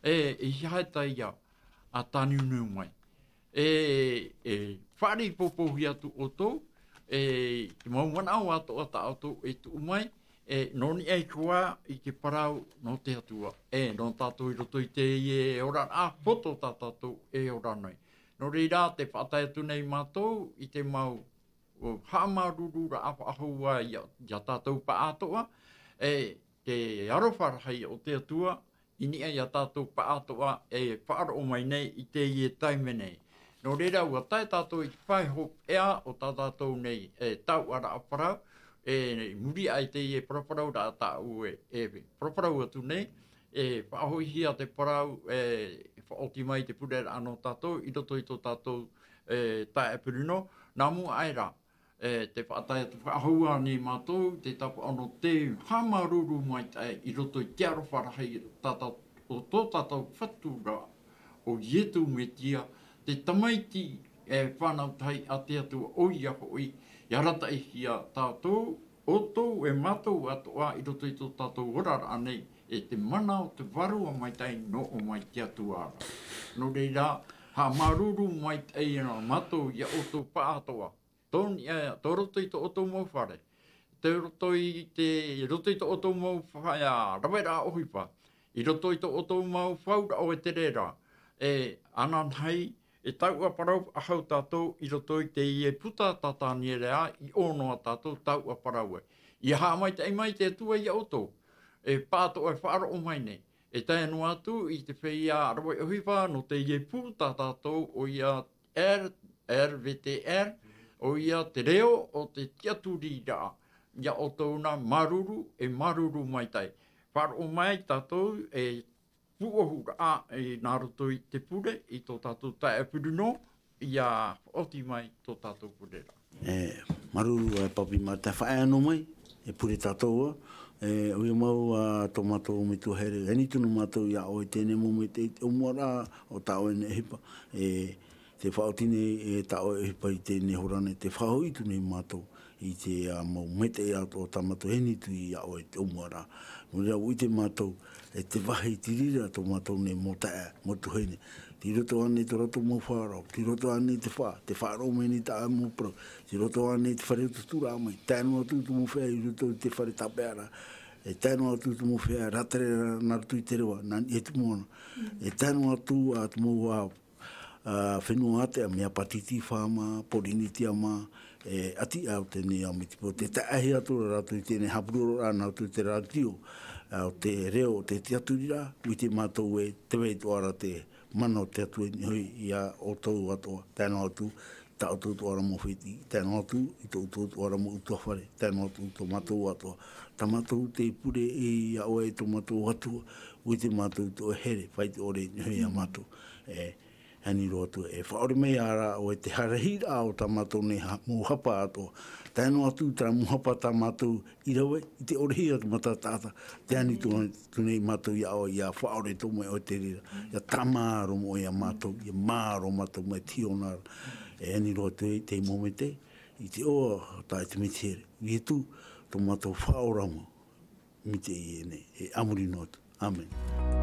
e, e hiahae taia a tāniuniu mai. E, e fāriʻi poupouhia atu ʻoutou, e, te mau manaʻo atoʻa tā ʻoutou e tuʻu mai, e, nō niʻa iho ā i te parau nō te Atua. E, nō tātou i roto i teie oraraʻa poto tā tātou e ora nei. Nō reira, tē faʻatae atu nei mātou i te mau, ō, haʻamāuruururaʻa faʻahou ā ia, ia tātou pāʻātoʻa, e, te aroha rahi o te Atua, i niʻa ia tātou pāʻātoʻa e faʻaroʻo mai nei i teie taime nei. Nō reira, ʻua tae tātou i te pae hopeʻa o tā tātou nei, e, tauʻaraʻa parau, e, i muri aʻe i teie paraparau ra tāʻu e, e paraparau atu nei, e faʻahoʻihia te parau, e faʻaoti mai te pureraʻa nō tātou, i roto i tō tātou, e, taeaʻe Bruno, nā mua aʻe ra, e, tē faʻatae atu faʻahou ānei mātou, te tāpaʻo nō te haʻamāuruuru maitaʻi i roto i te aroha rahi tā tā-, o tō tātou Fatu ra, ʻo Ietu Metia, te Tamaiti, e, fānau tahi a te Atua, ʻoia hoʻi, i arataʻihia tātou, ʻoutou e mātou atoʻa i roto i tō tātou oraraʻa nei, e te mana o te Vārua Maitaʻi nō ʻō mai te Atua ra. Nō reira, haʻamāuruuru maitaʻi ana mātou iā ʻoutou pāʻatoʻa. Tō niʻa, tō roto i tō ʻoutou mau fare, tō roto i te, roto i tō ʻoutou mau fa-, raveraʻa ʻohipa, i roto i tō ʻoutou mau fauraʻo e te reira, e ananahi, e taua parau faʻahou tātou i roto i teie puta tā Taniera i ʻō noa tātou taua parau ai. ʻIa haʻamaitaʻi mai te Atua iā ʻoutou, e pāʻatoʻa e faʻaroʻo mai nei. E tae noa atu i te feiā rave ʻohipa nō teie pū tā tātou ʻoia R, R V T R, ʻoia te reo o te tiʻaturiraʻa. Iā ʻoutou na māuruuru, e māuruuru maitaʻi. Faʻaroʻo mai tātou e pūʻohuraʻa i nā roto i te pure, i tō tātou taeaʻe Bruno, ʻia faʻaoti mai tō tātou pure ra. E, māuruuru e Papi mā te faʻaea noa mai, e pure tātou ā, e, ʻoia mau ā tō mātou metua here, e ani atu nō mātou iā ʻoe i teie nei mau mea i te, i te ʻōmuaraʻa o tā ʻoe nei ʻohipa, e, te faʻaoti nei, e, tā ʻoe ʻohipa i teie nei hora nei, te faʻahoʻi atu nei mātou i te, ā, mau maitaʻi atoʻa tā mātou e ani atu iā ʻoe i te ʻōmuaraʻa. Nō reira, ʻua ʻite mātou, e te vāhi te reira tō mātou nei mau taeaʻe, mau tuahine. Tei roto ānei tō rātou mau faʻaroʻo, tei roto ānei te fā, te faʻaroʻo mai nei tā ʻoe mau parau, tei roto ānei te fare o te tūraʻa mai, tae noa atu tō mau feiā i roto i te fare tāpeʻaraʻa, e tae noa atu tō mau feiā e rātere ra nā roto i te reva, nā niʻa i te moana, e tae noa atu ā tō mau, ā, ā, fenua ātea, mea Pātiti Fā mā, Pōrīnetia mā, e, ʻati ā o teie nei ao mai te peu, tē taeʻahi atu ra rātou i teie nei haʻapurororaʻa nā roto i te rātio, ā, o te reo, o te tiʻaturiraʻa, ʻua ʻite mātou ē, tē vai atoʻa ra te mana o te Atua i niʻa iho iā ʻoutou atoʻa, tae noa atu, tā ʻoutou atoʻa ra mau fētiʻi, tae noa atu, i tō ʻoutou atoʻa ra mau ʻutuāfare, tae noa atu, tō mātou atoʻa. Tā mātou te pure iā ʻoe, tō mātou Atua, ʻua ʻite mātou tō ʻoe here, faʻaʻite ʻore i niʻa iho iā mātou. E, ani roa atu, e faʻaʻore mai ā rā ʻoe te harahi ra o tā mātou nei ha-, mau hapa atoʻa. Tae noa atu terā mau hapa tā mātou i rave, i te ʻorehia o te mata taʻata, tē ani atu, atu nei mātou iā ʻoe, ʻia faʻaʻore atoʻa mai ʻoe te reira, ʻia tāmā roa mai ʻoe iā mātou, ʻia mārō mātou mai te hiona ra. E ani roa atu i teie mau mea, i te iʻoa o tā ʻoe te Mesia, Ietu, tō mātou Faʻaora mau. Mai teie nei, e a muri noa atu. ʻĀmene.